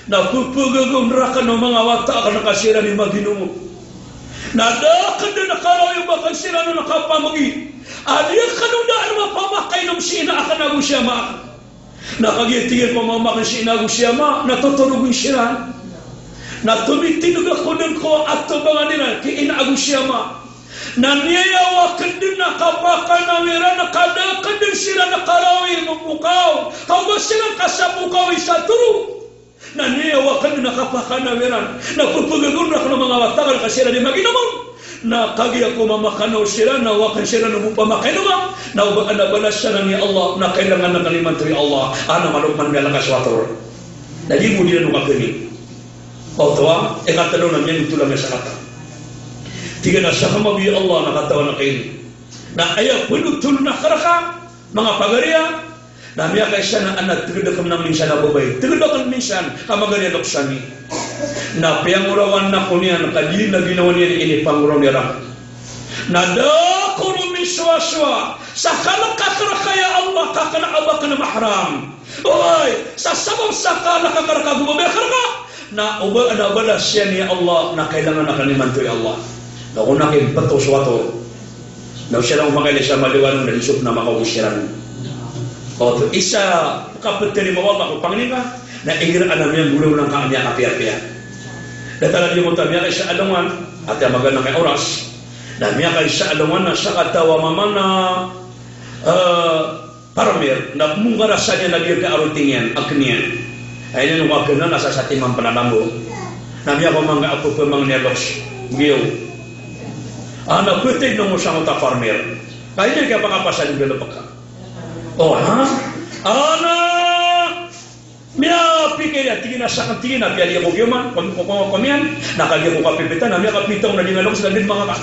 na ppagaga on rakn o manga wata akn ka siran i maginom on. Na da akn dn karawi o ba akn siran on kapamgi a di akn on daan mapamakainom si ina akn ago si ama akn. Na kagiya tig iyan pamamakn si ina ago si ama, na totorog on siran. Na tomitindg ako dn ko atobangan iran ki ina ago si ama. Na niyayaw akn dn a kapakanaw iran ka da akn dn siran karawi mbokaw. Ka o ba siran kasambokawi sa toro. Na niyayaw akn dn a kapakanaw iran. Na ppagaga on rakn o manga wata akn ka siran i maginom on. Na kagiya ko mamakanaw siran, na o akn siran o bo pamakainoma. Na o ba adn a balas anan i Allah, na kailangan akn imanto i Allah. Ana malo pman miyalangkas o ator. Na di bo di ran o kakni. Oto a, ikatlo na miyanotol ami a sakataw. Tig iyan a sakn mambo ya Allah na katawan akn. Na aya pnotol akn rka, manga pagari a, na miyakaisa na adn a tgd akn na minsan a babay. Tgd akn minsan, ka magari a loks ami. Na piyangorawan ako niyan, ka di na ginawa niyan i inipangoraw niyan rakn. Na da ako ron misowasowa sa kalk akn rka ya Allah, ka kna a ba akn mahram. Oway, sa sabap sa kalk akn rka ago babay akn rka. Na o ba adn a balas iyan ya Allah, na kailangan akn imanto ya Allah. Na ko na ki mpto so ator. Na o siran o makailay sa maliwanag na di so pn a makaogos siran. Oto, isa kaptharima o Allah ko pangni ngka, na igira adn a miyanggolawla ngka a miyakapiyapiya. Datar a di mo ta miyakaisa a alongan, ati a maganang a oras. Na miyakaisa a alongan na sakataw a mama na, eh, farmer, na pmongkarasa niyan a giyangkai a roti niyan, akn iyan. Aya niyan o akn na sa satiman pn a lambo. Na miyakaoma ngka a pphamangni a loks, giyaw. Ana ptay na mo sangot a farmer. Ka aya niyan kiyapakapasad i galbk ka. O, ha? Ana miyapikir iyan, tig iyan a sakn, tig iyan a piya di ako giyoman, kom-, kom-, kom-, komiyan, na kagiya ko kapipita, na miyakapita on a di nga loks na di mangaka.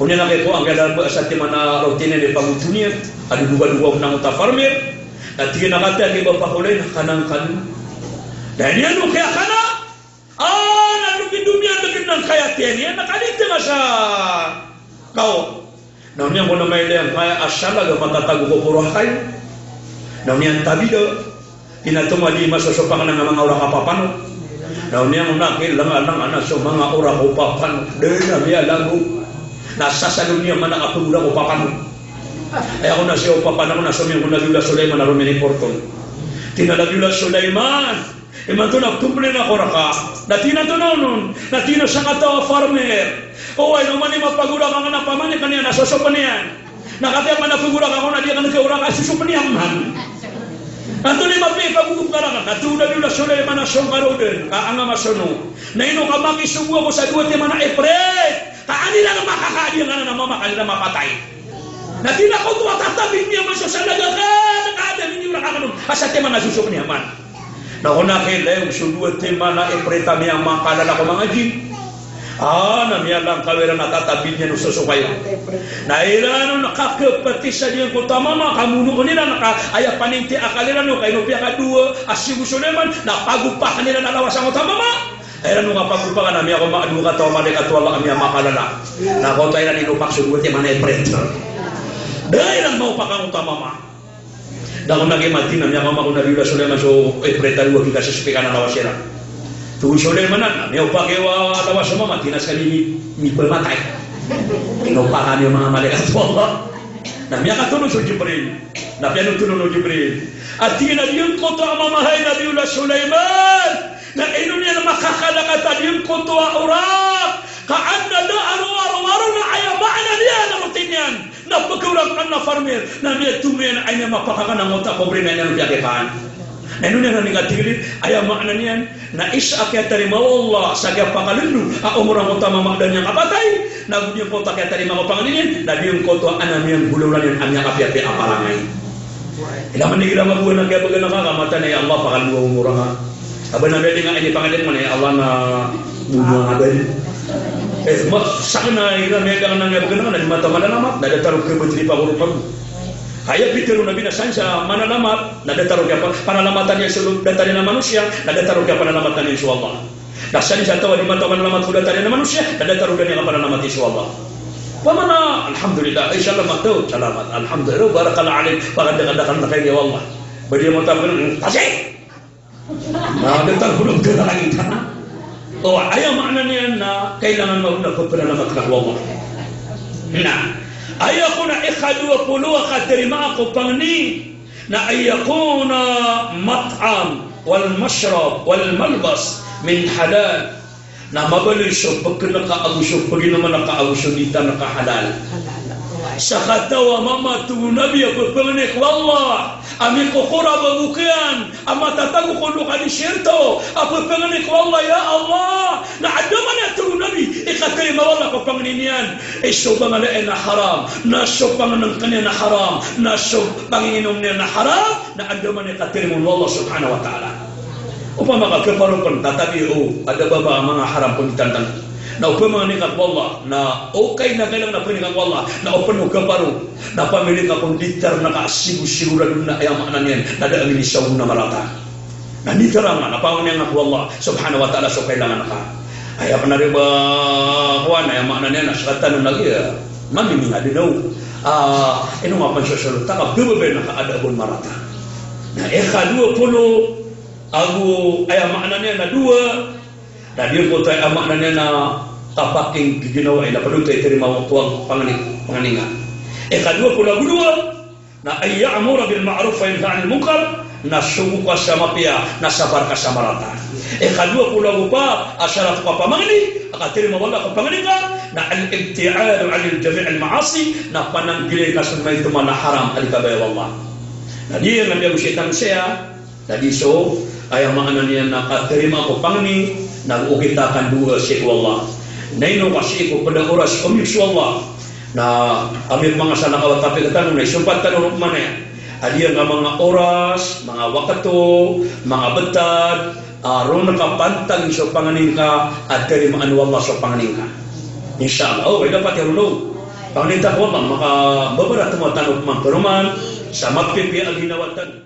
Oniyan a kay ko angkaya lamba a satiman a roti niyan i pangoto niyan, a dodogadoga on a ngoto a farmer, na tig iyan a kataya ki bapa ko lay na kanan ka. Na iniyan o kiyakana, a, na dogidomi a dgn angkaya tiyan iyan, na kaditng a sa kaw. Na oniyan ko na mailay angkaya a salag a matatago ko poro akay. Na oniyan tabida. Tinatonga di masosopang na manga orak a papano. Na oniyan ko na kilangalangan a so manga orak o papano. Da na miyalago. Na sasalo niyan man a kapagora ko papano. Aya ko na siya o papano ko na somiyong ko Nabiyullah Sulaiman a romini porton. Tig iyan a Nabiyullah Sulaiman. Imanto na ptomplen ako rka. Na tig iyan a antonaa on? Na tig iyan a sakataw a farmer. Oway, na oman i mapagora ka ngka na pamanikan iyan na sosopn iyan. Na katii a manapagora ka ngka na di ka ngka orak a sosopn iyan man. Na antonaa i mapiya i pagogop ka rka? Na tig o Nabiyullah Sulaiman a song ka roo dn, ka angka masono. Na ino ka makisogo ako sa dowa timan a iprit. Ka an iran makakaadi angkanan a mama ka an iran mapatay. Na tig iyan a koto a tatabin iyan man so salag akn, ka adn a miniyorak akn on a satiman a sosopn iyan man. Na ko na kilayon so dowa timan a iprit a miyamakalala ko manga jin. A, na miyalangkaw iran a tatabin iyan o sosopn iyan. Na iran on kakptis a giyangkoto a mama ka monoon iran ka aya paninti a akal iran on ka ino piyakadowa a si Abu Sulaiman, na pagopak iran a lawas angkoto a mama. Iran o kapagopak na miyakaoma a dowa kataw a malaikat o Allah a miyamakalala. Na koto iran inopak so dowa timan a iprit. Da iran maopak angkoto a mama. Na ko na ki Madina, miyakaoma ko Nabiyullah Sulaiman so iprit a dowa, kikasaspi ka na lawas iran. Tig o Sulaiman a, na miyaopak iyo a lawas o mama, tig iyan a skaniyan i, i pmatay. Inopak ami o manga malaikat o Allah. Na miyakatoron so Jibril. Na piyanotoron o Jibril. A tig iyan a giyangkoto a mama hay Nabiyullah Sulaiman. Na ino niyan makakalakat a giyangkoto a orak. Ka an da a rowar-rowar na aya maana niyan a roti niyan na pkaorak ka na farmer, na miyatomo iyan a aya mapakakan angkoto a pobre na aya niyan piyakikaan. Na ino niyan a di katigilid, aya maana niyan na isa a kiyatarima o Allah sa kiyapakalendo a omor angkoto a mama a da niyan kapatay, na go giyangkoto a kiyatarima ko pangni niyan, na giyangkoto a ana miyagolawla niyan a miyakapiyapiya a parangay. Ilay man igira mabuwan a kiyabagan ka, ka mataan a ya Allah, pakalendo ko omor angka. Aba na biyadi nga ini pangni niyan, ya Allah, na buwan a bali. Eh, ma-, sakn na igira miyadag na miyabagan ka, na di mataan manalamat, na datar o kabatri pa ko ron mago. Aya pitharo o Nabi na san sa manalamat, na datar o kiyapa-, panalamatan iyan so datar iyan a manosiya, na datar o kiyapanalamatan iyan so Allah. Na san sa taw a di mataan manalamat ko datar iyan a manosiya, na datar o da niyan kapanalamati so Allah. Opama na, alhamdulillah, ay, salamat taw, salamat, alhamdulillah, barakallah alaik, pakadakadakal na kay o Allah. Ba di mataan, hmm, kasi! Na datar ko da niyan kapanalamati. O, aya maana niyan na kailangan mambo na kapanalamat ka ko Allah. Na aya kon a ikadowa polo a katarima ko pangni, na an yakuna mat'am wal mashrab wal malbas min halal. Na mabaloy so bkn ka ago so paginoman ka ago so ditan ka halal. Sakataw a mama, tig o Nabi, a ppangni ko Allah a mikokorab a bok iyan a matatago ko loka a desierto, a ppangni ko Allah, ya Allah, na andamanaya, tig o Nabi, i katarima o Allah ko pangni niyan i so bangala iyan a haram, na so pangnngkn iyan a haram, na so panginginom niyan a haram, na andamanaya i katarima on o Allah subhanahu wa ta'ala. Opama ka kaparo pn, tatabi o, adn a ba ba a manga haram pn i tantang. Na o pmangni ka ko Allah, na o kailangan na pangni ka ko Allah, na o pn o kaparo, na pamili ka kon ditar na ka sigo-sigorado na aya maana niyan, na da a minisaw na marata. Na ditar angka, na pangni angka ko Allah subhanahu wa ta'ala so kailangan ka. Aya pn a riba, kowan, aya maana niyan na skatan na giya. Mamimingad na o. Ah, ino nga pn so solo, taka bbabay na ka ada a bon marata. Na ikadowa polo, ago aya maana niyan na dowa, na di ko taw a maana niyan na kapakinggiginawai, na pd oto i tarima o pangni, pangni nga. Ikadowa polo ago dowa, na an ya'mura bil ma'ruf wa yanha 'anil munkar, na sogo ka sa mapiya, na sabar ka sa marata. Ikadowa polo ago pat a sarat ko kapamangni a katarima o Allah ko pangni nga, na al-ibti'adu 'anil jami'il ma'asi, na pananggilai ka so maito man a haram a di kabaya o Allah. Na di nga biyago sitan saya, na di so, aya maana niyan na katarima ko pangni, na okit a kandowa sii ko Allah. Na ino ka sii ko pd a oras o miyog so Allah. Na amay pman ka sa na kawat a pkatano, na isompat tano ron pman aya. A di angka manga oras, manga wakto, manga btad, a ron ka pantag so pangni ngka a tarimaan o Allah so pangni ngka. Insha Allah. O, aya dapat iyan ron. Pangni ta ko Allah, makababarat tano pman paroman sa mapipiya a ginawa tano.